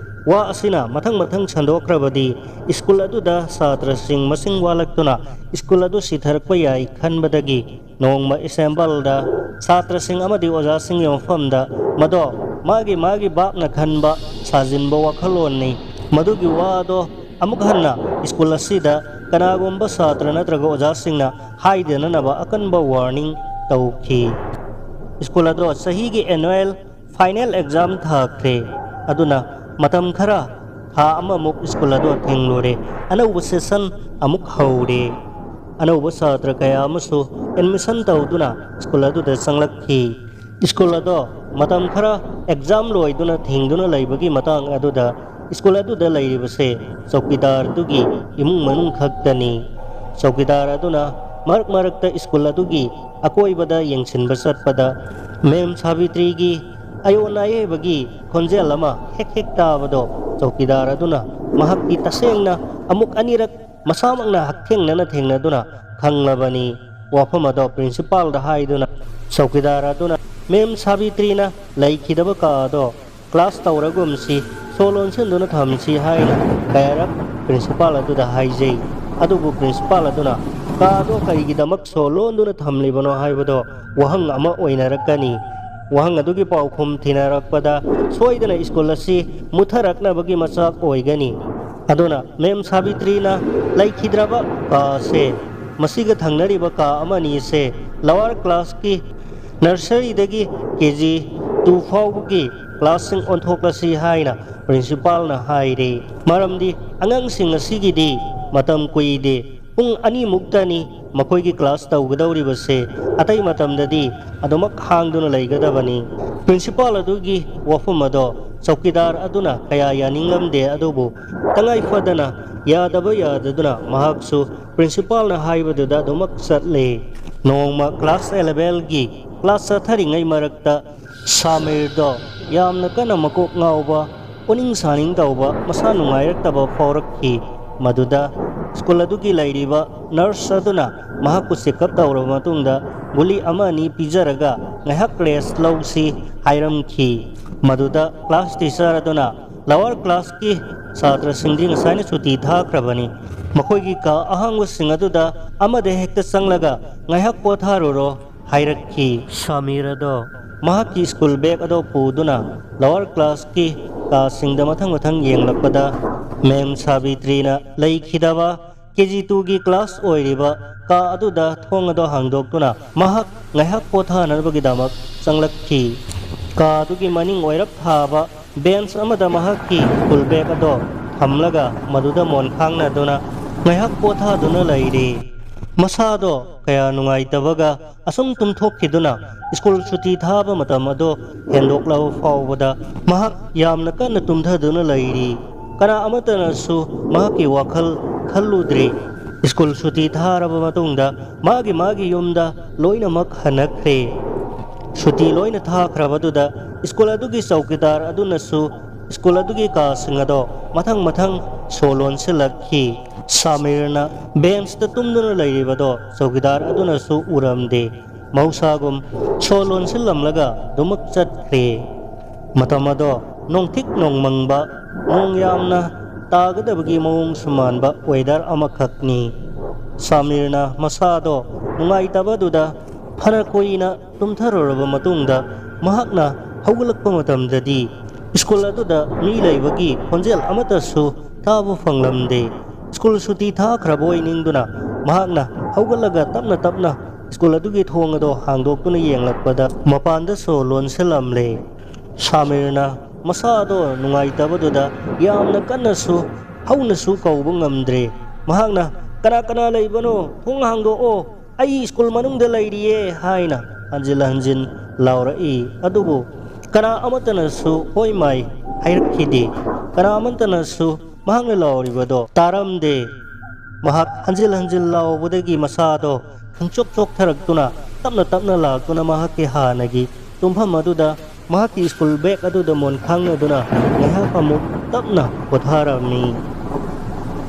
ꯋꯥ ꯑꯁꯤꯅ ꯃꯊꯪ ꯃꯊꯪ ꯁꯟꯗꯣꯛꯈ꯭ꯔꯕꯗꯤ ꯁ꯭ꯀꯨꯜ ꯑꯗꯨꯗ ꯁꯥꯇ꯭ꯔꯁꯤꯡ ꯃꯁꯤꯡ ꯋꯥꯠꯂꯛꯇꯨꯅ ꯁ꯭ꯀꯨꯜ ꯑꯗꯨ ꯁꯤꯊꯔꯛꯄ ꯌꯥꯏ ꯈꯟꯕꯗꯒꯤ ꯅꯣꯡꯃ ꯑꯦꯁꯦꯝꯕꯜꯗ ꯁꯥꯇ꯭ꯔꯁꯤꯡ ꯑꯃꯗꯤ ꯑꯣꯖꯥꯁꯤꯡꯒꯤ ꯃꯐꯝꯗ ꯃꯗꯣ ꯃꯥꯒꯤ ꯃꯥꯒꯤ ꯚꯥꯞꯅ ꯈꯟꯕ ꯁꯥꯖꯤꯟꯕ ꯋꯥꯈꯜꯂꯣꯟꯅꯤ꯫ ꯃꯗꯨꯒꯤ ꯋꯥ ꯑꯗꯣ ꯑꯃꯨꯛ ꯍꯟꯅ ꯁ꯭ꯀꯨꯜ ꯑꯁꯤꯗ ꯀꯅꯥꯒꯨꯝꯕ ꯁꯥꯇ꯭ꯔ ꯅꯠꯇ꯭ꯔꯒ ꯑꯣꯖꯥꯁꯤꯡꯅ ꯍꯥꯏꯗꯅꯅꯕ ꯑꯀꯟꯕ ꯋꯥꯔꯅꯤꯡ ꯇꯧꯈꯤ꯫ ꯁ꯭ꯀꯨꯜ ꯑꯗꯣ ꯆꯍꯤꯒꯤ ꯑꯦꯅꯨꯋꯦꯜ ꯐꯥꯏꯅꯦꯜ ꯑꯦꯛꯖꯥꯝ ꯊꯥꯈ꯭ꯔꯦ꯫ ꯑꯗꯨꯅ ꯃꯇꯝ ꯈꯔ, ꯊꯥ ꯑꯃꯃꯨꯛ ꯁ꯭ꯀꯨꯜ ꯑꯗꯨ ꯊꯤꯡꯂꯨꯔꯦ꯫ ꯑꯅꯧꯕ ꯁꯦꯁꯟ ꯑꯃꯨꯛ ꯍꯧꯔꯦ꯫ ꯑꯅꯧꯕ ꯁꯥꯇ꯭ꯔ ꯀꯌꯥ ꯑꯃꯁꯨ ꯑꯦꯗꯃꯤꯁꯟ ꯇꯧꯗꯨꯅ ꯁ꯭ꯀꯨꯜ ꯑꯗꯨꯗ ꯆꯪꯂꯛꯈꯤ꯫ ꯁ꯭ꯀꯨꯜ ꯑꯗꯣ ꯃꯇꯝ ꯈꯔ ꯑꯦꯛꯖꯥꯝ ꯂꯣꯏꯗꯨꯅ ꯊꯤꯡꯗꯨꯅ ꯂꯩꯕꯒꯤ ꯃꯇꯥꯡ ꯑꯗꯨꯗ ꯁ꯭ꯀꯨꯜ ꯑꯗꯨꯗ ꯂꯩꯔꯤꯕꯁꯦ ꯆꯧꯀꯤꯗꯥꯔꯗꯨꯒꯤ ꯏꯃꯨꯡ ꯃꯅꯨꯡ ꯈꯛꯇꯅꯤ꯫ ꯆꯧꯀꯤꯗꯥꯔ ꯑꯗꯨꯅ ꯃꯔꯛ ꯃꯔꯛꯇ ꯁ꯭ꯀꯨꯜ ꯑꯗꯨꯒꯤ ꯑꯀꯣꯏꯕꯗ ꯌꯦꯡꯁꯤꯟꯕ ꯆꯠꯄꯗ ꯃꯦꯝ ꯁꯥꯕꯤꯇ꯭ꯔꯤꯒꯤ ꯑꯌꯣꯟ ꯑꯌꯦꯕꯒꯤ ꯈꯣꯟꯖꯦꯜ ꯑꯃ ꯍꯦꯛ ꯍꯦꯛ ꯇꯥꯕꯗꯣ ꯆꯧꯀꯤꯗꯥꯔ ꯑꯗꯨꯅ ꯃꯍꯥꯛꯇꯤ ꯇꯁꯦꯡꯅ ꯑꯃꯨꯛ ꯑꯅꯤꯔꯛ ꯃꯁꯥꯃꯛꯅ ꯍꯛꯊꯦꯡꯅꯅ ꯊꯦꯡꯅꯗꯨꯅ ꯈꯪꯂꯕꯅꯤ꯫ ꯋꯥꯐꯝ ꯑꯗꯣ ꯄ꯭ꯔꯤꯟꯁꯤꯄꯥꯜꯗ ꯍꯥꯏꯗꯨꯅ ꯆꯧꯀꯤꯗꯥꯔ ꯑꯗꯨꯅ ꯃꯦꯝ ꯁꯥꯕꯤꯇ꯭ꯔꯤꯅ ꯂꯩꯈꯤꯗꯕ ꯀꯥ ꯑꯗꯣ ꯀ꯭ꯂꯥꯁ ꯇꯧꯔꯒꯨꯝꯁꯤ, ꯁꯣ ꯂꯣꯟꯁꯤꯟꯗꯨꯅ ꯊꯝꯁꯤ ꯍꯥꯏꯅ ꯀꯌꯥꯔꯛ ꯄ꯭ꯔꯤꯟꯁꯤꯄꯥꯜ ꯑꯗꯨꯗ ꯍꯥꯏꯖꯩ꯫ ꯑꯗꯨꯕꯨ ꯄ꯭ꯔꯤꯟꯁꯤꯄꯥꯜ ꯑꯗꯨꯅ ꯀꯥ ꯑꯗꯣ ꯀꯔꯤꯒꯤꯗꯃꯛ ꯁꯣ ꯂꯣꯟꯗꯨꯅ ꯊꯝꯂꯤꯕꯅꯣ ꯍꯥꯏꯕꯗꯣ ꯋꯥꯍꯪ ꯑꯃ ꯑꯣꯏꯅꯔꯛꯀꯅꯤ꯫ ꯋꯥꯍꯪ ꯑꯗꯨꯒꯤ ꯄꯥꯎꯈꯨꯝ ꯊꯤꯅꯔꯛꯄꯗ ꯁꯣꯏꯗꯅ ꯁ꯭ꯀꯨꯜ ꯑꯁꯤ ꯃꯨꯠꯊꯔꯛꯅꯕꯒꯤ ꯃꯆꯥꯛ ꯑꯣꯏꯒꯅꯤ꯫ ꯑꯗꯨꯅ ꯃꯦꯝ ꯁꯥꯕꯤꯇ꯭ꯔꯤꯅ ꯂꯩꯈꯤꯗ꯭ꯔꯕ ꯀꯥ ꯑꯁꯦ ꯃꯁꯤꯒ ꯊꯪꯅꯔꯤꯕ ꯀꯥ ꯑꯃꯅꯤꯁꯦ ꯂꯋꯥꯔ ꯀ꯭ꯂꯥꯁꯀꯤ ꯅꯔꯁꯔꯤꯗꯒꯤ ꯀꯦ ꯖꯤ ꯇꯨ ꯐꯥꯎꯕꯒꯤ ꯀ꯭ꯂꯥꯁꯁꯤꯡ ꯑꯣꯟꯊꯣꯛꯂꯁꯤ ꯍꯥꯏꯅ ꯄ꯭ꯔꯤꯟꯁꯤꯄꯥꯜꯅ ꯍꯥꯏꯔꯦ꯫ ꯃꯔꯝꯗꯤ ꯑꯉꯥꯡꯁꯤꯡ ꯑꯁꯤꯒꯤꯗꯤ ꯃꯇꯝ ꯀꯨꯏꯗꯦ꯫ ꯄꯨꯡ ꯑꯅꯤꯃꯨꯛꯇꯅꯤ ꯃꯈꯣꯏꯒꯤ ꯀ꯭ꯂꯥꯁ ꯇꯧꯒꯗꯧꯔꯤꯕꯁꯦ꯫ ꯑꯇꯩ ꯃꯇꯝꯗꯗꯤ ꯑꯗꯨꯃꯛ ꯍꯥꯡꯗꯨꯅ ꯂꯩꯒꯗꯕꯅꯤ꯫ ꯄ꯭ꯔꯤꯟꯁꯤꯄꯥꯜ ꯑꯗꯨꯒꯤ ꯋꯥꯐꯝ ꯑꯗꯣ ꯆꯧꯀꯤꯗꯥꯔ ꯑꯗꯨꯅ ꯀꯌꯥ ꯌꯥꯅꯤꯡꯂꯝꯗꯦ, ꯑꯗꯨꯕꯨ ꯇꯉꯥꯏ ꯐꯗꯅ ꯌꯥꯗꯕ ꯌꯥꯗꯗꯨꯅ ꯃꯍꯥꯛꯁꯨ ꯄ꯭ꯔꯤꯟꯁꯤꯄꯥꯜꯅ ꯍꯥꯏꯕꯗꯨꯗ ꯑꯗꯨꯃꯛ ꯆꯠꯂꯦ꯫ ꯅꯣꯡꯃ ꯀ꯭ꯂꯥꯁ ꯑꯦꯂꯦꯚꯦꯟꯒꯤ ꯀ꯭ꯂꯥꯁ ꯆꯠꯊꯔꯤꯉꯩ ꯃꯔꯛꯇ ꯁꯥꯃꯤꯔꯗꯣ ꯌꯥꯝꯅ ꯀꯟꯅ ꯃꯀꯣꯛ ꯉꯥꯎꯕ, ꯑꯣꯅꯤꯡ ꯁꯥꯅꯤꯡ ꯇꯧꯕ, ꯃꯁꯥ ꯅꯨꯡꯉꯥꯏꯔꯛꯇꯕ ꯐꯥꯎꯔꯛꯈꯤ꯫ ꯃꯗꯨꯗ ꯁ꯭ꯀꯨꯜ ꯑꯗꯨꯒꯤ ꯂꯩꯔꯤꯕ ꯅꯔꯁ ꯑꯗꯨꯅ ꯃꯍꯥꯛꯄꯨ ꯆꯦꯛꯑꯞ ꯇꯧꯔꯕ ꯃꯇꯨꯡꯗ ꯒꯨꯂꯤ ꯑꯃ ꯑꯅꯤ ꯄꯤꯖꯔꯒ ꯉꯥꯏꯍꯥꯛ ꯔꯦꯁ ꯂꯧꯁꯤ ꯍꯥꯏꯔꯝꯈꯤ꯫ ꯃꯗꯨꯗ ꯀ꯭ꯂꯥꯁ ꯇꯤꯆꯔ ꯑꯗꯨꯅ Lower classꯀꯤ ꯁꯥꯇ꯭ꯔꯁꯤꯡꯗꯤ ꯉꯁꯥꯏꯅ ꯁꯨꯇꯤ ꯊꯥꯈ꯭ꯔꯕꯅꯤ꯫ ꯃꯈꯣꯏꯒꯤ ꯀꯥ ꯑꯍꯥꯡꯕꯁꯤꯡ ꯑꯗꯨꯗ ꯑꯃꯗ ꯍꯦꯛꯇ ꯆꯪꯂꯒ "ꯉꯥꯏꯍꯥꯛ ꯄꯣꯊꯥꯔꯨꯔꯣ" ꯍꯥꯏꯔꯛꯈꯤ꯫ ꯁꯥꯃꯤꯔ ꯑꯗꯣ ꯃꯍꯥꯛꯀꯤ ꯁ꯭ꯀꯨꯜ ꯕꯦꯒ ꯑꯗꯣ ꯄꯨꯗꯨꯅ lower classꯀꯤ ꯀꯥꯁꯤꯡꯗ ꯃꯊꯪ ꯃꯊꯪ ꯌꯦꯡꯂꯛꯄꯗ, ꯃꯦꯝ ꯁꯥꯕꯤꯇ꯭ꯔꯤꯅ ꯂꯩꯈꯤꯗꯕ ꯀꯦ ꯖꯤ ꯇꯨꯒꯤ ꯀ꯭ꯂꯥꯁ ꯑꯣꯏꯔꯤꯕ ꯀꯥ ꯑꯗꯨꯗ ꯊꯣꯡ ꯑꯗꯣ ꯍꯥꯡꯗꯣꯛꯇꯨꯅ ꯃꯍꯥꯛ ꯉꯥꯏꯍꯥꯛ ꯄꯣꯊꯥꯅꯕꯒꯤꯗꯃꯛ ꯆꯪꯂꯛꯈꯤ꯫ ꯀꯥ ꯑꯗꯨꯒꯤ ꯃꯅꯤꯡ ꯑꯣꯏꯔꯞ ꯊꯥꯕ ꯕꯦꯟꯆ ꯑꯃꯗ ꯃꯍꯥꯛꯀꯤ ꯁ꯭ꯀꯨꯜ ꯕꯦꯒ ꯑꯗꯣ ꯊꯝꯂꯒ ꯃꯗꯨꯗ ꯃꯣꯟ ꯈꯥꯡꯅꯗꯨꯅ ꯉꯥꯏꯍꯥꯛ ꯄꯣꯊꯥꯗꯨꯅ ꯂꯩꯔꯤ꯫ ꯃꯁꯥꯗꯣ ꯀꯌꯥ ꯅꯨꯡꯉꯥꯏꯇꯕꯒ ꯑꯁꯨꯝ ꯇꯨꯝꯊꯣꯛꯈꯤꯗꯨꯅ ꯁ꯭ꯀꯨꯜ ꯁꯨꯇꯤ ꯊꯥꯕ ꯃꯇꯝ ꯑꯗꯣ ꯍꯦꯟꯗꯣꯛꯂꯕ ꯐꯥꯎꯕꯗ ꯃꯍꯥꯛ ꯌꯥꯝꯅ ꯀꯟꯅ ꯇꯨꯝꯊꯗꯨꯅ ꯂꯩꯔꯤ꯫ ꯀꯅꯥ ꯑꯃꯠꯇꯅꯁꯨ ꯃꯍꯥꯛꯀꯤ ꯋꯥꯈꯜ ꯈꯜꯂꯨꯗ꯭ꯔꯤ꯫ ꯁ꯭ꯀꯨꯜ ꯁꯨꯇꯤ ꯊꯥꯔꯕ ꯃꯇꯨꯡꯗ ꯃꯥꯒꯤ ꯃꯥꯒꯤ ꯌꯨꯝꯗ ꯂꯣꯏꯅꯃꯛ ꯍꯟꯅꯈ꯭ꯔꯦ꯫ ꯁꯨꯇꯤ ꯂꯣꯏꯅ ꯊꯥꯈ꯭ꯔꯕꯗꯨꯗ ꯁ꯭ꯀꯨꯜ ꯑꯗꯨꯒꯤ ꯆꯧꯀꯤꯗꯥꯔ ꯑꯗꯨꯅꯁꯨ ꯁ꯭ꯀꯨꯜ ꯑꯗꯨꯒꯤ ꯀꯥꯁꯤꯡ ꯑꯗꯣ ꯃꯊꯪ ꯃꯊꯪ ꯁꯣ ꯂꯣꯟꯁꯤꯜꯂꯛꯈꯤ꯫ ꯁꯥꯃꯤꯔꯅ ꯕꯦꯟꯆꯇ ꯇꯨꯝꯗꯨꯅ ꯂꯩꯔꯤꯕꯗꯣ ꯆꯧꯀꯤꯗꯥꯔ ꯑꯗꯨꯅꯁꯨ ꯎꯔꯝꯗꯦ꯫ ꯃꯍꯧꯁꯥꯒꯨꯝ ꯁꯣ ꯂꯣꯟꯁꯤꯜꯂꯝꯂꯒ ꯑꯗꯨꯃꯛ ꯆꯠꯈ꯭ꯔꯦ꯫ ꯃꯇꯝ ꯑꯗꯣ ꯅꯣꯡꯊꯤꯛ ꯅꯣꯡꯃꯪꯕ, ꯅꯣꯡ ꯌꯥꯝꯅ ꯇꯥꯒꯗꯕꯒꯤ ꯃꯑꯣꯡꯁꯨ ꯃꯥꯟꯕ ꯋꯦꯗꯔ ꯑꯃꯈꯛꯅꯤ꯫ ꯁꯥꯃꯤꯔꯅ ꯃꯁꯥꯗꯣ ꯅꯨꯡꯉꯥꯏꯇꯕꯗꯨꯗ ꯐꯅ ꯀꯨꯏꯅ ꯇꯨꯝꯊꯔꯨꯔꯕ ꯃꯇꯨꯡꯗ ꯃꯍꯥꯛꯅ ꯍꯧꯒꯠꯂꯛꯄ ꯃꯇꯝꯗꯗꯤ ꯁ꯭ꯀꯨꯜ ꯑꯗꯨꯗ ꯃꯤ ꯂꯩꯕꯒꯤ ꯈꯣꯟꯖꯦꯜ ꯑꯃꯠꯇꯁꯨ ꯇꯥꯕ ꯐꯪꯂꯝꯗꯦ꯫ ꯁ꯭ꯀꯨꯜ ꯁꯨꯇꯤ ꯊꯥꯈ꯭ꯔꯕ ꯑꯣꯏ ꯅꯤꯡꯗꯨꯅ ꯃꯍꯥꯛꯅ ꯍꯧꯒꯠꯂꯒ ꯇꯞꯅ ꯇꯞꯅ ꯁ꯭ꯀꯨꯜ ꯑꯗꯨꯒꯤ ꯊꯣꯡ ꯑꯗꯣ ꯍꯥꯡꯗꯣꯛꯇꯨꯅ ꯌꯦꯡꯂꯛꯄꯗ ꯃꯄꯥꯟꯗ ꯁꯣ ꯂꯣꯟꯁꯤꯜꯂꯝꯂꯦ꯫ ꯁꯥꯃꯤꯔꯅ ꯃꯁꯥꯗꯣ ꯅꯨꯡꯉꯥꯏꯇꯕꯗꯨꯗ ꯌꯥꯝꯅ ꯀꯟꯅꯁꯨ ꯍꯧꯅꯁꯨ ꯀꯧꯕ ꯉꯝꯗ꯭ꯔꯦ꯫ ꯃꯍꯥꯛꯅ, "ꯀꯅꯥ ꯀꯅꯥ ꯂꯩꯕꯅꯣ? ꯊꯣꯡ ꯍꯥꯡꯗꯣꯛꯑꯣ꯫ ꯑꯩ ꯁ꯭ꯀꯨꯜ ꯃꯅꯨꯡꯗ ꯂꯩꯔꯤꯌꯦ" ꯍꯥꯏꯅ ꯍꯟꯖꯤꯟ ꯍꯟꯖꯤꯟ ꯂꯥꯎꯔꯛꯏ꯫ ꯑꯗꯨꯕꯨ ꯀꯅꯥ ꯑꯃꯠꯇꯅꯁꯨ "ꯍꯣꯏ ꯃꯥꯏ" ꯍꯥꯏꯔꯛꯈꯤꯗꯦ꯫ ꯀꯅꯥ ꯑꯃꯠꯇꯅꯁꯨ ꯃꯍꯥꯛꯅ ꯂꯥꯎꯔꯤꯕꯗꯣ ꯇꯥꯔꯝꯗꯦ꯫ ꯃꯍꯥꯛ ꯍꯟꯖꯤꯟ ꯍꯟꯖꯤꯟ ꯂꯥꯎꯕꯗꯒꯤ ꯃꯁꯥꯗꯣ ꯈꯪꯆꯣꯛ ꯆꯣꯛꯊꯔꯛꯇꯨꯅ ꯇꯞꯅ ꯇꯞꯅ ꯂꯥꯛꯇꯨꯅ ꯃꯍꯥꯛꯀꯤ ꯍꯥꯟꯅꯒꯤ ꯇꯨꯝꯐꯝ ꯑꯗꯨꯗ ꯃꯍꯥꯛꯀꯤ ꯁ꯭ꯀꯨꯜ ꯕꯦꯒ ꯑꯗꯨꯗ ꯃꯣꯟ ꯈꯥꯡꯅꯗꯨꯅ ꯉꯥꯏꯍꯥꯛ ꯑꯃꯨꯛ ꯇꯞꯅ ꯄꯣꯊꯥꯔꯝꯃꯤ꯫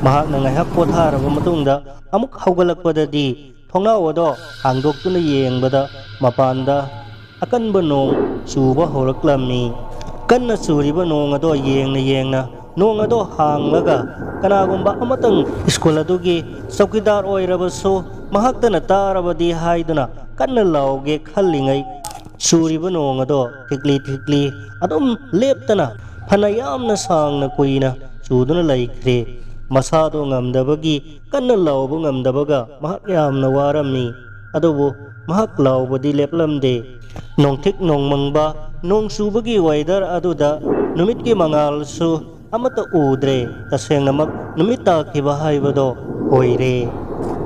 ꯃꯍꯥꯛꯅ ꯉꯥꯏꯍꯥꯛ ꯄꯣꯊꯥꯔꯕ ꯃꯇꯨꯡꯗ ꯑꯃꯨꯛ ꯍꯧꯒꯠꯂꯛꯄꯗꯗꯤ ꯊꯣꯡꯅꯥꯎ ꯑꯗꯣ ꯍꯥꯡꯗꯣꯛꯇꯨꯅ ꯌꯦꯡꯕꯗ ꯃꯄꯥꯟꯗ ꯑꯀꯟꯕ ꯅꯣꯡ ꯆꯨꯕ ꯍꯧꯔꯛꯂꯝꯃꯤ꯫ ꯀꯟꯅ ꯆꯨꯔꯤꯕ ꯅꯣꯡ ꯑꯗꯣ ꯌꯦꯡꯅ ꯌꯦꯡꯅ, ꯅꯣꯡ ꯑꯗꯣ ꯍꯥꯡꯂꯒ, ꯀꯅꯥꯒꯨꯝꯕ ꯑꯃꯇꯪ ꯁ꯭ꯀꯨꯜ ꯑꯗꯨꯒꯤ ꯆꯧꯀꯤꯗꯥꯔ ꯑꯣꯏꯔꯕꯁꯨ ꯃꯍꯥꯛꯇꯅ ꯇꯥꯔꯕꯗꯤ ꯍꯥꯏꯗꯨꯅ ꯀꯟꯅ ꯂꯥꯎꯒꯦ ꯈꯜꯂꯤꯉꯩ, ꯆꯨꯔꯤꯕ ꯅꯣꯡ ꯑꯗꯣ ꯊꯤꯛꯂꯤ ꯊꯤꯛꯂꯤ ꯑꯗꯨꯝ ꯂꯦꯞꯇꯅ ꯐꯅ ꯌꯥꯝꯅ ꯁꯥꯡꯅ ꯀꯨꯏꯅ ꯆꯨꯗꯨꯅ ꯂꯩꯈ꯭ꯔꯦ꯫ ꯃꯁꯥꯗꯣ ꯉꯝꯗꯕꯒꯤ ꯀꯟꯅ ꯂꯥꯎꯕ ꯉꯝꯗꯕꯒ ꯃꯍꯥꯛ ꯌꯥꯝꯅ ꯋꯥꯔꯝꯃꯤ꯫ ꯑꯗꯨꯕꯨ ꯃꯍꯥꯛ ꯂꯥꯎꯕꯗꯤ ꯂꯦꯞꯂꯝꯗꯦ꯫ ꯅꯣꯡꯊꯤꯛ ꯅꯣꯡꯃꯪꯕ, ꯅꯣꯡ ꯆꯨꯕꯒꯤ ꯋꯦꯗꯔ ꯑꯗꯨꯗ ꯅꯨꯃꯤꯠꯀꯤ ꯃꯉꯥꯜꯁꯨ ꯑꯃꯠꯇ ꯎꯗ꯭ꯔꯦ꯫ ꯇꯁꯦꯡꯅꯃꯛ ꯅꯨꯃꯤꯠ ꯇꯥꯈꯤꯕ ꯍꯥꯏꯕꯗꯣ ꯑꯣꯏꯔꯦ꯫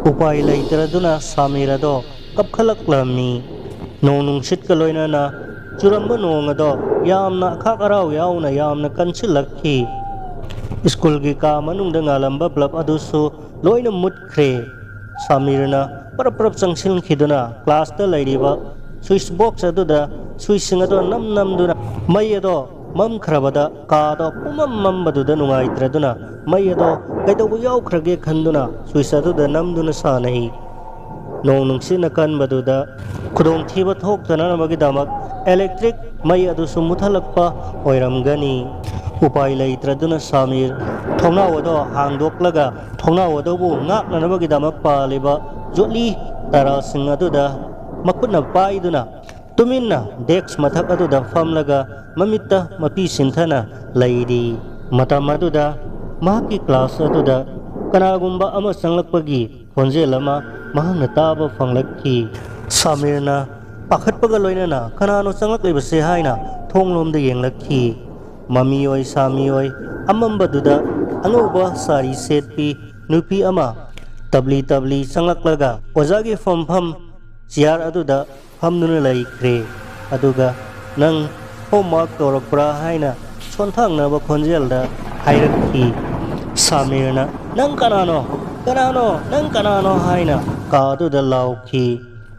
ꯎꯄꯥꯏ ꯂꯩꯇ꯭ꯔꯗꯨꯅ ꯁꯥꯃꯤꯔ ꯑꯗꯣ ꯀꯞꯈꯠꯂꯛꯂꯝꯃꯤ꯫ ꯅꯣꯡ ꯅꯨꯡꯁꯤꯠꯀ ꯂꯣꯏꯅꯅ ꯆꯨꯔꯝꯕ ꯅꯣꯡ ꯑꯗꯣ ꯌꯥꯝꯅ ꯑꯈꯥꯛ ꯑꯔꯥꯎ ꯌꯥꯎꯅ ꯌꯥꯝꯅ ꯀꯟꯁꯤꯜꯂꯛꯈꯤ꯫ ꯁ꯭ꯀꯨꯜꯒꯤ ꯀꯥ ꯃꯅꯨꯡꯗ ꯉꯥꯜꯂꯝꯕ ꯕ꯭ꯂꯕ ꯑꯗꯨꯁꯨ ꯂꯣꯏꯅ ꯃꯨꯠꯈ꯭ꯔꯦ꯫ ꯁꯥꯃꯤꯔꯅ ꯄꯔꯞ ꯄꯔꯞ ꯆꯪꯁꯤꯟꯈꯤꯗꯨꯅ ꯀ꯭ꯂꯥꯁꯇ ꯂꯩꯔꯤꯕ ꯁ꯭ꯋꯤꯆ ꯕꯣꯛꯁ ꯑꯗꯨꯗ ꯁ꯭ꯋꯤꯆꯁꯤꯡ ꯑꯗꯣ ꯅꯝ ꯅꯝꯗꯨꯅ ꯃꯩ ꯑꯗꯣ ꯃꯝꯈ꯭ꯔꯕꯗ ꯀꯥꯗꯣ ꯄꯨꯝꯃꯝ ꯃꯝꯕꯗꯨꯗ ꯅꯨꯡꯉꯥꯏꯇ꯭ꯔꯗꯨꯅ ꯃꯩ ꯑꯗꯣ ꯀꯩꯗꯧꯕ ꯌꯥꯎꯈ꯭ꯔꯒꯦ ꯈꯟꯗꯨꯅ ꯁ꯭ꯋꯤꯆ ꯑꯗꯨꯗ ꯅꯝꯗꯨꯅ ꯁꯥꯟꯅꯩ꯫ ꯅꯣꯡ ꯅꯨꯡꯁꯤꯠꯅ ꯀꯟꯕꯗꯨꯗ ꯈꯨꯗꯣꯡꯊꯤꯕ ꯊꯣꯛꯇꯅꯕꯒꯤꯗꯃꯛ ꯏꯂꯦꯛꯇ꯭ꯔꯤꯛ ꯃꯩ ꯑꯗꯨꯁꯨ ꯃꯨꯊꯠꯂꯛꯄ ꯑꯣꯏꯔꯝꯒꯅꯤ꯫ ꯎꯄꯥꯏ ꯂꯩꯇ꯭ꯔꯗꯨꯅ ꯁꯥꯃꯤꯔ ꯊꯣꯡꯅꯥꯎ ꯑꯗꯣ ꯍꯥꯡꯗꯣꯛꯂꯒ ꯊꯣꯡꯅꯥꯎ ꯑꯗꯨꯕꯨ ꯉꯥꯛꯅꯅꯕꯒꯤꯗꯃꯛ ꯄꯥꯜꯂꯤꯕ ꯖꯣꯠꯂꯤ ꯇꯔꯥꯁꯤꯡ ꯑꯗꯨꯗ ꯃꯈꯨꯠꯅ ꯄꯥꯏꯗꯨꯅ ꯇꯨꯃꯤꯟꯅ ꯗꯦꯛꯁ ꯃꯊꯛ ꯑꯗꯨꯗ ꯐꯝꯂꯒ ꯃꯃꯤꯠꯇ ꯃꯄꯤ ꯁꯤꯟꯊꯅ ꯂꯩꯔꯤ꯫ ꯃꯇꯝ ꯑꯗꯨꯗ ꯃꯍꯥꯛꯀꯤ ꯀ꯭ꯂꯥꯁ ꯑꯗꯨꯗ ꯀꯅꯥꯒꯨꯝꯕ ꯑꯃ ꯆꯪꯂꯛꯄꯒꯤ ꯈꯣꯟꯖꯦꯜ ꯑꯃ ꯃꯍꯥꯛꯅ ꯇꯥꯕ ꯐꯪꯂꯛꯈꯤ꯫ ꯁꯥꯃꯤꯔꯅ ꯄꯥꯈꯠꯄꯒ ꯂꯣꯏꯅꯅ "ꯀꯅꯥꯅꯣ ꯆꯪꯂꯛꯂꯤꯕꯁꯦ?" ꯍꯥꯏꯅ ꯊꯣꯡꯂꯣꯝꯗ ꯌꯦꯡꯂꯛꯈꯤ꯫ ꯃꯃꯤꯑꯣꯏ ꯁꯥꯃꯤꯑꯣꯏ ꯑꯃꯝꯕꯗꯨꯗ ꯑꯉꯧꯕ ꯁꯥꯔꯤ ꯁꯦꯠꯄꯤ ꯅꯨꯄꯤ ꯑꯃ ꯇꯞꯂꯤ ꯇꯞꯂꯤ ꯆꯪꯂꯛꯂꯒ ꯑꯣꯖꯥꯒꯤ ꯐꯝꯐꯝ ꯆꯤꯌꯥꯔ ꯑꯗꯨꯗ ꯐꯝꯗꯨꯅ ꯂꯩꯈ꯭ꯔꯦ꯫ ꯑꯗꯨꯒ "ꯅꯪ ꯍꯣꯝꯋꯥꯔꯛ ꯇꯧꯔꯛꯄ꯭ꯔꯥ?" ꯍꯥꯏꯅ ꯁꯣꯟꯊꯥꯡꯅꯕ ꯈꯣꯟꯖꯦꯜꯗ ꯍꯥꯏꯔꯛꯈꯤ꯫ ꯁꯥꯃꯤꯔꯅ "ꯅꯪ ꯀꯅꯥꯅꯣ? ꯀꯅꯥꯅꯣ? ꯅꯪ ꯀꯅꯥꯅꯣ?" ꯍꯥꯏꯅ ꯀꯥ ꯑꯗꯨꯗ ꯂꯥꯎꯈꯤ꯫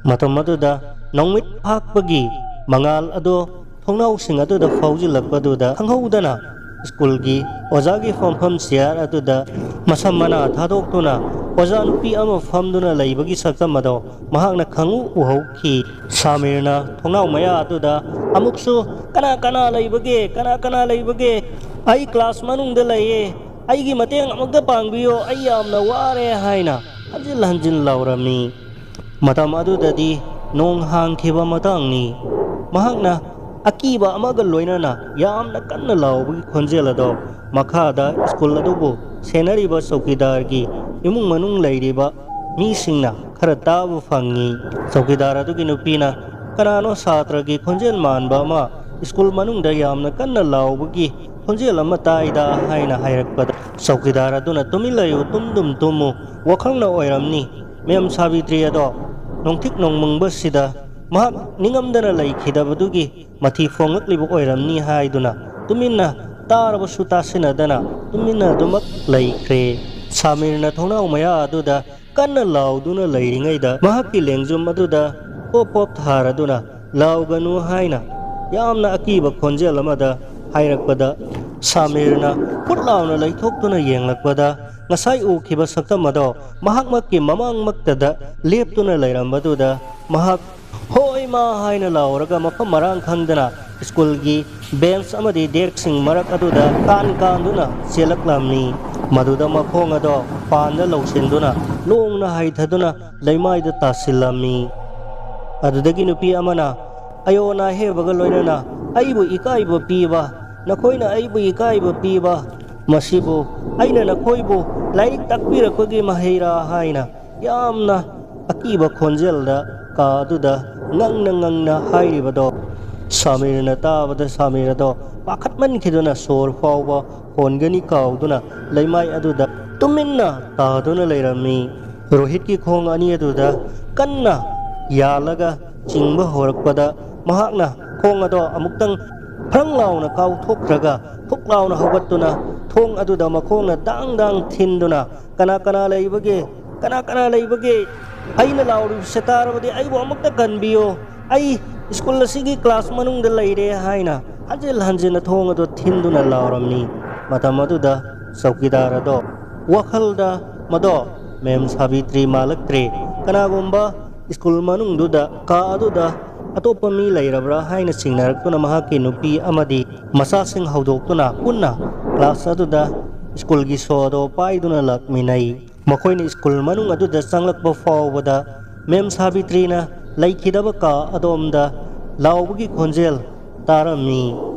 ꯃꯇꯝ ꯑꯗꯨꯗ ꯅꯣꯡꯃꯤꯠ ꯐꯥꯛꯄꯒꯤ ꯃꯉꯥꯜ ꯑꯗꯣ ꯊꯣꯡꯅꯥꯎꯁꯤꯡ ꯑꯗꯨꯗ ꯐꯥꯎꯖꯤꯜꯂꯛꯄꯗꯨꯗ ꯈꯪꯍꯧꯗꯅ ꯁ꯭ꯀꯨꯜꯒꯤ ꯑꯣꯖꯥꯒꯤ ꯐꯝꯐꯝ ꯆꯤꯌꯥꯔ ꯑꯗꯨꯗ ꯃꯁꯝ ꯃꯅꯥ ꯊꯥꯗꯣꯛꯇꯨꯅ ꯑꯣꯖꯥ ꯅꯨꯄꯤ ꯑꯃ ꯐꯝꯗꯨꯅ ꯂꯩꯕꯒꯤ ꯁꯛꯇꯝ ꯑꯗꯣ ꯃꯍꯥꯛꯅ ꯈꯪꯎ ꯎꯍꯧꯈꯤ꯫ ꯁꯥꯃꯤꯔꯅ ꯊꯣꯡꯅꯥꯎ ꯃꯌꯥ ꯑꯗꯨꯗ ꯑꯃꯨꯛꯁꯨ, "ꯀꯅꯥ ꯀꯅꯥ ꯂꯩꯕꯒꯦ? ꯀꯅꯥ ꯀꯅꯥ ꯂꯩꯕꯒꯦ? ꯑꯩ ꯀ꯭ꯂꯥꯁ ꯃꯅꯨꯡꯗ ꯂꯩꯌꯦ꯫ ꯑꯩꯒꯤ ꯃꯇꯦꯡ ꯑꯃꯨꯛꯇ ꯄꯥꯡꯕꯤꯌꯣ꯫ ꯑꯩ ꯌꯥꯝꯅ ꯋꯥꯔꯦ" ꯍꯥꯏꯅ ꯍꯟꯖꯤꯟ ꯍꯟꯖꯤꯟ ꯂꯥꯎꯔꯝꯃꯤ꯫ ꯃꯇꯝ ꯑꯗꯨꯗꯗꯤ ꯅꯣꯡ ꯍꯥꯡꯈꯤꯕ ꯃꯇꯥꯡꯅꯤ꯫ ꯃꯍꯥꯛꯅ ꯑꯀꯤꯕ ꯑꯃꯒ ꯂꯣꯏꯅꯅ ꯌꯥꯝꯅ ꯀꯟꯅ ꯂꯥꯎꯕꯒꯤ ꯈꯣꯟꯖꯦꯜ ꯑꯗꯣ ꯃꯈꯥꯗ ꯁ꯭ꯀꯨꯜ ꯑꯗꯨꯕꯨ ꯁꯦꯟꯅꯔꯤꯕ ꯆꯧꯀꯤꯗꯥꯔꯒꯤ ꯏꯃꯨꯡ ꯃꯅꯨꯡ ꯂꯩꯔꯤꯕ ꯃꯤꯁꯤꯡꯅ ꯈꯔ ꯇꯥꯕ ꯐꯪꯉꯤ꯫ ꯆꯧꯀꯤꯗꯥꯔ ꯑꯗꯨꯒꯤ ꯅꯨꯄꯤꯅ, "ꯀꯅꯥꯅꯣ ꯁꯥꯇ꯭ꯔꯒꯤ ꯈꯣꯟꯖꯦꯜ ꯃꯥꯟꯕ ꯑꯃ ꯁ꯭ꯀꯨꯜ ꯃꯅꯨꯡꯗ ꯌꯥꯝꯅ ꯀꯟꯅ ꯂꯥꯎꯕꯒꯤ ꯈꯣꯟꯖꯦꯜ ꯑꯃ ꯇꯥꯏꯗ?" ꯍꯥꯏꯅ ꯍꯥꯏꯔꯛꯄꯗ, ꯆꯧꯀꯤꯗꯥꯔ ꯑꯗꯨꯅ, "ꯇꯨꯃꯤꯟ ꯂꯩꯌꯨ, ꯇꯨꯝꯗꯨꯝ ꯇꯨꯝꯃꯨ, ꯋꯥꯈꯜꯅ ꯑꯣꯏꯔꯝꯅꯤ꯫ ꯃꯦꯝ ꯁꯥꯕꯤꯇ꯭ꯔꯤ ꯑꯗꯣ ꯅꯣꯡꯊꯤꯛ ꯅꯣꯡꯃꯪꯕꯁꯤꯗ ꯃꯍꯥꯛ ꯅꯤꯡꯉꯝꯗꯅ ꯂꯩꯈꯤꯗꯕꯗꯨꯒꯤ ꯃꯊꯤ ꯐꯣꯡꯂꯛꯂꯤꯕ ꯑꯣꯏꯔꯝꯅꯤ" ꯍꯥꯏꯗꯨꯅ ꯇꯨꯃꯤꯟꯅ ꯇꯥꯔꯕꯁꯨ ꯇꯥꯁꯤꯟꯅꯗꯅ ꯇꯨꯃꯤꯟꯅ ꯑꯗꯨꯃꯛ ꯂꯩꯈ꯭ꯔꯦ꯫ ꯁꯥꯃꯤꯔꯅ ꯊꯣꯡꯅꯥꯎ ꯃꯌꯥ ꯑꯗꯨꯗ ꯀꯟꯅ ꯂꯥꯎꯗꯨꯅ ꯂꯩꯔꯤꯉꯩꯗ ꯃꯍꯥꯛꯀꯤ ꯂꯦꯡꯖꯨꯝ ꯑꯗꯨꯗ ꯄꯣꯞ ꯄꯣꯞ ꯊꯥꯔꯗꯨꯅ, "ꯂꯥꯎꯒꯅꯨ" ꯍꯥꯏꯅ ꯌꯥꯝꯅ ꯑꯀꯤꯕ ꯈꯣꯟꯖꯦꯜ ꯑꯃꯗ ꯍꯥꯏꯔꯛꯄꯗ, ꯁꯥꯃꯤꯔꯅ ꯐꯨꯠ ꯂꯥꯎꯅ ꯂꯩꯊꯣꯛꯇꯨꯅ ꯌꯦꯡꯂꯛꯄꯗ, ꯉꯁꯥꯏ ꯎꯈꯤꯕ ꯁꯛꯇꯝ ꯑꯗꯣ ꯃꯍꯥꯛꯃꯛꯀꯤ ꯃꯃꯥꯡꯃꯛꯇꯗ ꯂꯦꯞꯇꯨꯅ ꯂꯩꯔꯝꯕꯗꯨꯗ ꯃꯍꯥꯛ, "ꯍꯣꯏ ꯃꯥ" ꯍꯥꯏꯅ ꯂꯥꯎꯔꯒ ꯃꯐꯝ ꯃꯔꯥꯡ ꯈꯪꯗꯅ ꯁ꯭ꯀꯨꯜꯒꯤ ꯕꯦꯟꯆ ꯑꯃꯗꯤ ꯗꯦꯁ꯭ꯛꯁꯤꯡ ꯃꯔꯛ ꯑꯗꯨꯗ ꯀꯥꯟ ꯀꯥꯟꯗꯨꯅ ꯆꯦꯜꯂꯛꯂꯝꯃꯤ꯫ ꯃꯗꯨꯗ ꯃꯈꯣꯡ ꯑꯗꯣ ꯄꯥꯟꯗ ꯂꯧꯁꯤꯟꯗꯨꯅ ꯂꯣꯡꯅ ꯍꯥꯏꯊꯗꯨꯅ ꯂꯩꯃꯥꯏꯗ ꯇꯥꯁꯤꯜꯂꯝꯃꯤ꯫ ꯑꯗꯨꯗꯒꯤ ꯅꯨꯄꯤ ꯑꯃꯅ, "ꯑꯌꯣ ꯅꯥꯍꯦꯕꯒ ꯂꯣꯏꯅꯅ ꯑꯩꯕꯨ ꯏꯀꯥꯏꯕ ꯄꯤꯕ, ꯅꯈꯣꯏꯅ ꯑꯩꯕꯨ ꯏꯀꯥꯏꯕ ꯄꯤꯕ, ꯃꯁꯤꯕꯨ ꯑꯩꯅ ꯅꯈꯣꯏꯕꯨ ꯂꯥꯏꯔꯤꯛ ꯇꯥꯛꯄꯤꯔꯛꯄꯒꯤ ꯃꯍꯩꯔꯥ?" ꯍꯥꯏꯅ ꯌꯥꯝꯅ ꯑꯀꯤꯕ ꯈꯣꯟꯖꯦꯜꯗ ꯀꯥ ꯑꯗꯨꯗ ꯉꯪꯅ ꯉꯪꯅ ꯍꯥꯏꯔꯤꯕꯗꯣ ꯁꯥꯃꯤꯔꯅ ꯇꯥꯕꯗ, ꯁꯥꯃꯤꯔ ꯑꯗꯣ ꯄꯥꯈꯠꯃꯟꯈꯤꯗꯨꯅ ꯁꯣꯔ ꯐꯥꯎꯕ ꯍꯣꯟꯒꯅꯤ ꯀꯥꯎꯗꯨꯅ ꯂꯩꯃꯥꯏ ꯑꯗꯨꯗ ꯇꯨꯃꯤꯟꯅ ꯇꯥꯗꯨꯅ ꯂꯩꯔꯝꯃꯤ꯫ ꯔꯣꯍꯤꯠꯀꯤ ꯈꯣꯡ ꯑꯅꯤ ꯑꯗꯨꯗ ꯀꯟꯅ ꯌꯥꯜꯂꯒ ꯆꯤꯡꯕ ꯍꯧꯔꯛꯄꯗ ꯃꯍꯥꯛꯅ ꯈꯣꯡ ꯑꯗꯣ ꯑꯃꯨꯛꯇꯪ ꯐ꯭ꯔꯪ ꯂꯥꯎꯅ ꯀꯥꯎꯊꯣꯛꯈ꯭ꯔꯒ ꯐꯨꯛ ꯂꯥꯎꯅ ꯍꯧꯒꯠꯇꯨꯅ ꯊꯣꯡ ꯑꯗꯨꯗ ꯃꯈꯣꯡꯅ ꯗꯥꯡ ꯗꯥꯡ ꯊꯤꯟꯗꯨꯅ, "ꯀꯅꯥ ꯀꯅꯥ ꯂꯩꯕꯒꯦ? ꯀꯅꯥ ꯀꯅꯥ ꯂꯩꯕꯒꯦ? ꯑꯩꯅ ꯂꯥꯎꯔꯤꯕꯁꯦ ꯇꯥꯔꯕꯗꯤ ꯑꯩꯕꯨ ꯑꯃꯨꯛꯇ ꯀꯟꯕꯤꯌꯣ꯫ ꯑꯩ ꯁ꯭ꯀꯨꯜ ꯑꯁꯤꯒꯤ ꯀ꯭ꯂꯥꯁ ꯃꯅꯨꯡꯗ ꯂꯩꯔꯦ" ꯍꯥꯏꯅ ꯍꯟꯖꯤꯟ ꯍꯟꯖꯤꯟꯅ ꯊꯣꯡ ꯑꯗꯨ ꯊꯤꯟꯗꯨꯅ ꯂꯥꯎꯔꯝꯃꯤ꯫ ꯃꯇꯝ ꯑꯗꯨꯗ ꯆꯧꯀꯤꯗꯥꯔ ꯑꯗꯣ ꯋꯥꯈꯜꯗ, "ꯃꯗꯣ ꯃꯦꯝ ꯁꯥꯕꯤꯇ꯭ꯔꯤ ꯃꯥꯜꯂꯛꯇ꯭ꯔꯦ꯫ ꯀꯅꯥꯒꯨꯝꯕ ꯁ꯭ꯀꯨꯜ ꯃꯅꯨꯡꯗꯨꯗ, ꯀꯥ ꯑꯗꯨꯗ ꯑꯇꯣꯞꯄ ꯃꯤ ꯂꯩꯔꯕ꯭ꯔꯥ?" ꯍꯥꯏꯅ ꯆꯤꯡꯅꯔꯛꯇꯨꯅ ꯃꯍꯥꯛꯀꯤ ꯅꯨꯄꯤ ꯑꯃꯗꯤ ꯃꯆꯥꯁꯤꯡ ꯍꯧꯗꯣꯛꯇꯨꯅ ꯄꯨꯟꯅ ꯀ꯭ꯂꯥꯁ ꯑꯗꯨꯗ ꯁ꯭ꯀꯨꯜꯒꯤ ꯁꯣ ꯑꯗꯣ ꯄꯥꯏꯗꯨꯅ ꯂꯥꯛꯃꯤꯟꯅꯩ꯫ ꯃꯈꯣꯏꯅ ꯁ꯭ꯀꯨꯜ ꯃꯅꯨꯡ ꯑꯗꯨꯗ ꯆꯪꯂꯛꯄ ꯐꯥꯎꯕꯗ ꯃꯦꯝ ꯁꯥꯕꯤꯇ꯭ꯔꯤꯅ ꯂꯩꯈꯤꯗꯕ ꯀꯥ ꯑꯗꯣꯝꯗ ꯂꯥꯎꯕꯒꯤ ꯈꯣꯟꯖꯦꯜ ꯇꯥꯔꯝꯃꯤ꯫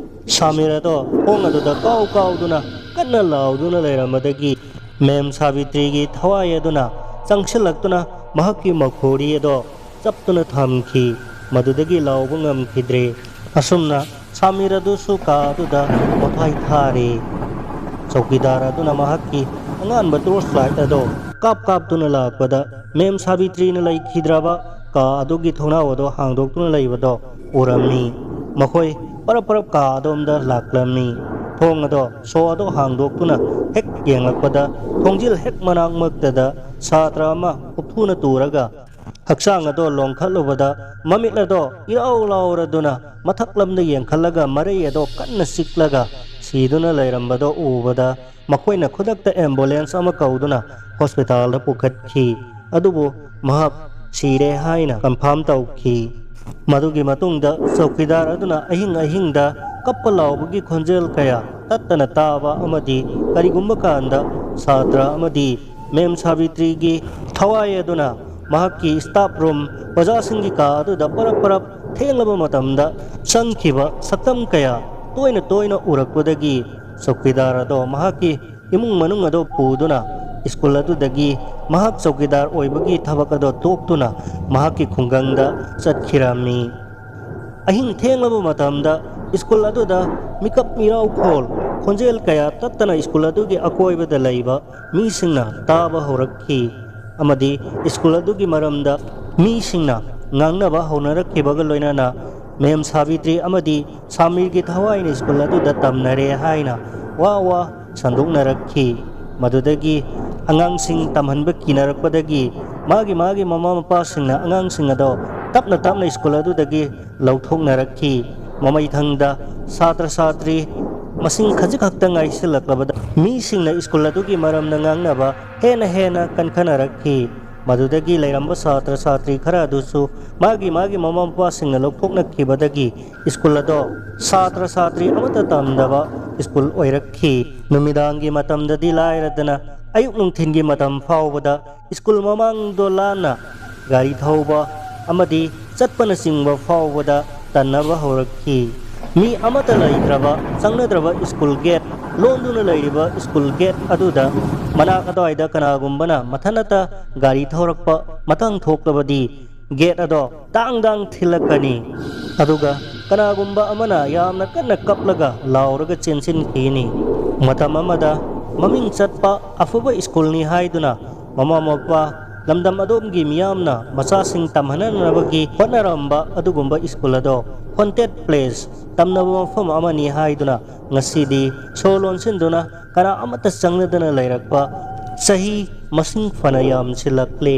ꯁꯥꯃꯤꯔ ꯑꯗꯣ ꯊꯣꯡ ꯑꯗꯨꯗ ꯀꯥꯎ ꯀꯥꯎꯗꯨꯅ ꯀꯟꯅ ꯂꯥꯎꯗꯨꯅ ꯂꯩꯔꯝꯕꯗꯒꯤ ꯃꯦꯝ ꯁꯥꯕꯤꯇ꯭ꯔꯤꯒꯤ ꯊꯋꯥꯏ ꯑꯗꯨꯅ ꯆꯪꯁꯤꯜꯂꯛꯇꯨꯅ ꯃꯍꯥꯛꯀꯤ ꯃꯈꯣꯔꯤ ꯑꯗꯣ ꯆꯞꯇꯨꯅ ꯊꯝꯈꯤ꯫ ꯃꯗꯨꯗꯒꯤ ꯂꯥꯎꯕ ꯉꯝꯈꯤꯗ꯭ꯔꯦ꯫ ꯑꯁꯨꯝꯅ ꯁꯥꯃꯤꯔ ꯑꯗꯨꯁꯨ ꯀꯥ ꯑꯗꯨꯗ ꯃꯊ꯭ꯋꯥꯏ ꯊꯥꯔꯦ꯫ ꯆꯧꯀꯤꯗꯥꯔ ꯑꯗꯨꯅ ꯃꯍꯥꯛꯀꯤ ꯑꯉꯥꯟꯕ ꯇꯣꯔꯆ ꯂꯥꯏꯠ ꯑꯗꯣ ꯀꯥꯞ ꯀꯥꯞꯇꯨꯅ ꯂꯥꯛꯄꯗ ꯃꯦꯝ ꯁꯥꯕꯤꯇ꯭ꯔꯤꯅ ꯂꯩꯈꯤꯗ꯭ꯔꯕ ꯀꯥ ꯑꯗꯨꯒꯤ ꯊꯣꯡꯅꯥꯎ ꯑꯗꯣ ꯍꯥꯡꯗꯣꯛꯇꯨꯅ ꯂꯩꯕꯗꯣ ꯎꯔꯝꯃꯤ꯫ ꯃꯈꯣꯏ ꯄꯔꯞ ꯄꯔꯞ ꯀꯥ ꯑꯗꯣꯝꯗ ꯂꯥꯛꯂꯝꯃꯤ꯫ ꯊꯣꯡ ꯑꯗꯣ, ꯁꯣ ꯑꯗꯣ ꯍꯥꯡꯗꯣꯛꯇꯨꯅ ꯍꯦꯛ ꯌꯦꯡꯂꯛꯄꯗ ꯊꯣꯡꯖꯤꯜ ꯍꯦꯛ ꯃꯅꯥꯛꯃꯛꯇꯗ ꯁꯥꯇ꯭ꯔ ꯑꯃ ꯎꯐꯨꯅ ꯇꯨꯔꯒ ꯍꯛꯆꯥꯡ ꯑꯗꯣ ꯂꯣꯡꯈꯠꯂꯨꯕꯗ ꯃꯃꯤꯠ ꯑꯗꯣ ꯏꯔꯥꯎ ꯂꯥꯎꯔꯗꯨꯅ ꯃꯊꯛꯂꯝꯗ ꯌꯦꯡꯈꯠꯂꯒ ꯃꯔꯩ ꯑꯗꯣ ꯀꯟꯅ ꯆꯤꯛꯂꯒ ꯁꯤꯗꯨꯅ ꯂꯩꯔꯝꯕꯗꯣ ꯎꯕꯗ ꯃꯈꯣꯏꯅ ꯈꯨꯗꯛꯇ ꯑꯦꯝꯕꯨꯂꯦꯟꯁ ꯑꯃ ꯀꯧꯗꯨꯅ ꯍꯣꯁꯄꯤꯇꯥꯜꯗ ꯄꯨꯈꯠꯈꯤ꯫ ꯑꯗꯨꯕꯨ ꯃꯍꯥꯛ ꯁꯤꯔꯦ ꯍꯥꯏꯅ ꯀꯟꯐꯥꯔꯝ ꯇꯧꯈꯤ꯫ ꯃꯗꯨꯒꯤ ꯃꯇꯨꯡꯗ ꯆꯧꯀꯤꯗꯥꯔ ꯑꯗꯨꯅ ꯑꯍꯤꯡ ꯑꯍꯤꯡꯗ ꯀꯞꯄ ꯂꯥꯎꯕꯒꯤ ꯈꯣꯟꯖꯦꯜ ꯀꯌꯥ ꯇꯠꯇꯅ ꯇꯥꯕ ꯑꯃꯗꯤ ꯀꯔꯤꯒꯨꯝꯕ ꯀꯥꯟꯗ ꯁꯥꯇ꯭ꯔ ꯑꯃꯗꯤ ꯃꯦꯝ ꯁꯥꯕꯤꯇ꯭ꯔꯤꯒꯤ ꯊꯋꯥꯏ ꯑꯗꯨꯅ ꯃꯍꯥꯛꯀꯤ ꯁ꯭ꯇꯥꯐ ꯔꯨꯝ, ꯑꯣꯖꯥꯁꯤꯡꯒꯤ ꯀꯥ ꯑꯗꯨꯗ ꯄꯔꯞ ꯄꯔꯞ ꯊꯦꯡꯂꯕ ꯃꯇꯝꯗ ꯆꯪꯈꯤꯕ ꯁꯛꯇꯝ ꯀꯌꯥ ꯇꯣꯏꯅ ꯇꯣꯏꯅ ꯎꯔꯛꯄꯗꯒꯤ ꯆꯧꯀꯤꯗꯥꯔ ꯑꯗꯣ ꯃꯍꯥꯛꯀꯤ ꯏꯃꯨꯡ ꯃꯅꯨꯡ ꯑꯗꯨ ꯄꯨꯗꯨꯅ ꯁ꯭ꯀꯨꯜ ꯑꯗꯨꯗꯒꯤ ꯃꯍꯥꯛ ꯆꯧꯀꯤꯗꯥꯔ ꯑꯣꯏꯕꯒꯤ ꯊꯕꯛ ꯑꯗꯨ ꯇꯣꯛꯇꯨꯅ ꯃꯍꯥꯛꯀꯤ ꯈꯨꯡꯒꯪꯗ ꯆꯠꯈꯤꯔꯝꯃꯤ꯫ ꯑꯍꯤꯡ ꯊꯦꯡꯂꯕ ꯃꯇꯝꯗ ꯁ꯭ꯀꯨꯜ ꯑꯗꯨꯗ ꯃꯤꯀꯞ ꯃꯤꯔꯥꯎꯈꯣꯜ, ꯈꯣꯟꯖꯦꯜ ꯀꯌꯥ ꯇꯠꯇꯅ ꯁ꯭ꯀꯨꯜ ꯑꯗꯨꯒꯤ ꯑꯀꯣꯏꯕꯗ ꯂꯩꯕ ꯃꯤꯁꯤꯡꯅ ꯇꯥꯕ ꯍꯧꯔꯛꯈꯤ꯫ ꯑꯃꯗꯤ ꯁ꯭ꯀꯨꯜ ꯑꯗꯨꯒꯤ ꯃꯔꯝꯗ ꯃꯤꯁꯤꯡꯅ ꯉꯥꯡꯅꯕ ꯍꯧꯅꯔꯛꯈꯤꯕꯒ ꯂꯣꯏꯅꯅ ꯃꯦꯝ ꯁꯥꯕꯤꯇ꯭ꯔꯤ ꯑꯃꯗꯤ ꯁꯥꯃꯤꯔꯒꯤ ꯊꯋꯥꯏꯅ ꯁ꯭ꯀꯨꯜ ꯑꯗꯨꯗ ꯇꯝꯅꯔꯦ ꯍꯥꯏꯅ ꯋꯥ ꯋꯥ ꯁꯟꯗꯣꯛꯅꯔꯛꯈꯤ꯫ ꯃꯗꯨꯗꯒꯤ ꯑꯉꯥꯡꯁꯤꯡ ꯇꯝꯍꯟꯕ ꯀꯤꯅꯔꯛꯄꯗꯒꯤ ꯃꯥꯒꯤ ꯃꯥꯒꯤ ꯃꯃꯥ ꯃꯄꯥꯁꯤꯡꯅ ꯑꯉꯥꯡꯁꯤꯡ ꯑꯗꯣ ꯇꯞꯅ ꯇꯞꯅ ꯁ꯭ꯀꯨꯜ ꯑꯗꯨꯗꯒꯤ ꯂꯧꯊꯣꯛꯅꯔꯛꯈꯤ꯫ ꯃꯃꯩꯊꯪꯗ ꯁꯥꯇ꯭ꯔ ꯁꯥꯇ꯭ꯔꯤ ꯃꯁꯤꯡ ꯈꯖꯤꯛ ꯈꯛꯇ ꯉꯥꯏꯁꯤꯜꯂꯛꯂꯕꯗ ꯃꯤꯁꯤꯡꯅ ꯁ꯭ꯀꯨꯜ ꯑꯗꯨꯒꯤ ꯃꯔꯝꯗ ꯉꯥꯡꯅꯕ ꯍꯦꯟꯅ ꯍꯦꯟꯅ ꯀꯟꯈꯠꯅꯔꯛꯈꯤ꯫ ꯃꯗꯨꯗꯒꯤ ꯂꯩꯔꯝꯕ ꯁꯥꯇ꯭ꯔ ꯁꯥꯇ꯭ꯔꯤ ꯈꯔ ꯑꯗꯨꯁꯨ ꯃꯥꯒꯤ ꯃꯥꯒꯤ ꯃꯃꯥ ꯃꯄꯥꯁꯤꯡꯅ ꯂꯧꯊꯣꯛꯅꯈꯤꯕꯗꯒꯤ ꯁ꯭ꯀꯨꯜ ꯑꯗꯣ ꯁꯥꯇ꯭ꯔ ꯁꯥꯇ꯭ꯔꯤ ꯑꯃꯠꯇ ꯇꯝꯗꯕ ꯁ꯭ꯀꯨꯜ ꯑꯣꯏꯔꯛꯈꯤ꯫ ꯅꯨꯃꯤꯗꯥꯡꯒꯤ ꯃꯇꯝꯗꯗꯤ ꯂꯥꯏꯔꯗꯅ ꯑꯌꯨꯛ ꯅꯨꯡꯊꯤꯟꯒꯤ ꯃꯇꯝ ꯐꯥꯎꯕꯗ ꯁ꯭ꯀꯨꯜ ꯃꯃꯥꯡꯗꯣ ꯂꯥꯟꯅ ꯒꯥꯔꯤ ꯊꯧꯕ ꯑꯃꯗꯤ ꯆꯠꯄꯅꯆꯤꯡꯕ ꯐꯥꯎꯕꯗ ꯇꯟꯅꯕ ꯍꯧꯔꯛꯈꯤ꯫ ꯃꯤ ꯑꯃꯠꯇ ꯂꯩꯇ꯭ꯔꯕ, ꯆꯪꯅꯗ꯭ꯔꯕ ꯁ꯭ꯀꯨꯜ ꯒꯦꯠ, ꯂꯣꯟꯗꯨꯅ ꯂꯩꯔꯤꯕ ꯁ꯭ꯀꯨꯜ ꯒꯦꯠ ꯑꯗꯨꯗ ꯃꯅꯥꯛ ꯑꯗꯨꯋꯥꯏꯗ ꯀꯅꯥꯒꯨꯝꯕꯅ ꯃꯊꯟꯇ ꯒꯥꯔꯤ ꯊꯧꯔꯛꯄ ꯃꯇꯥꯡ ꯊꯣꯛꯂꯕꯗꯤ ꯒꯦꯠ ꯑꯗꯣ ꯗꯥꯡ ꯗꯥꯡ ꯊꯤꯜꯂꯛꯀꯅꯤ꯫ ꯑꯗꯨꯒ ꯀꯅꯥꯒꯨꯝꯕ ꯑꯃꯅ ꯌꯥꯝꯅ ꯀꯟꯅ ꯀꯞꯂꯒ ꯂꯥꯎꯔꯒ ꯆꯦꯟꯁꯤꯟꯈꯤꯅꯤ꯫ ꯃꯇꯝ ꯑꯃꯗ ꯃꯃꯤꯡ ꯆꯠꯄ ꯑꯐꯕ ꯁ꯭ꯀꯨꯜꯅꯤ ꯍꯥꯏꯗꯨꯅ ꯃꯃꯥ ꯃꯄꯥ, ꯂꯝꯗꯝ ꯑꯗꯣꯝꯒꯤ ꯃꯤꯌꯥꯝꯅ ꯃꯆꯥꯁꯤꯡ ꯇꯝꯍꯟꯅꯅꯕꯒꯤ ꯍꯣꯠꯅꯔꯝꯕ ꯑꯗꯨꯒꯨꯝꯕ ꯁ꯭ꯀꯨꯜ ꯑꯗꯣ haunted place, ꯇꯝꯅꯕ ꯃꯐꯝ ꯑꯃꯅꯤ ꯍꯥꯏꯗꯨꯅ ꯉꯁꯤꯗꯤ ꯁꯣ ꯂꯣꯟꯁꯤꯟꯗꯨꯅ ꯀꯅꯥ ꯑꯃꯠꯇ ꯆꯪꯅꯗꯅ ꯂꯩꯔꯛꯄ ꯆꯍꯤ ꯃꯁꯤꯡ ꯐꯅ ꯌꯥꯝꯁꯤꯜꯂꯛꯂꯦ꯫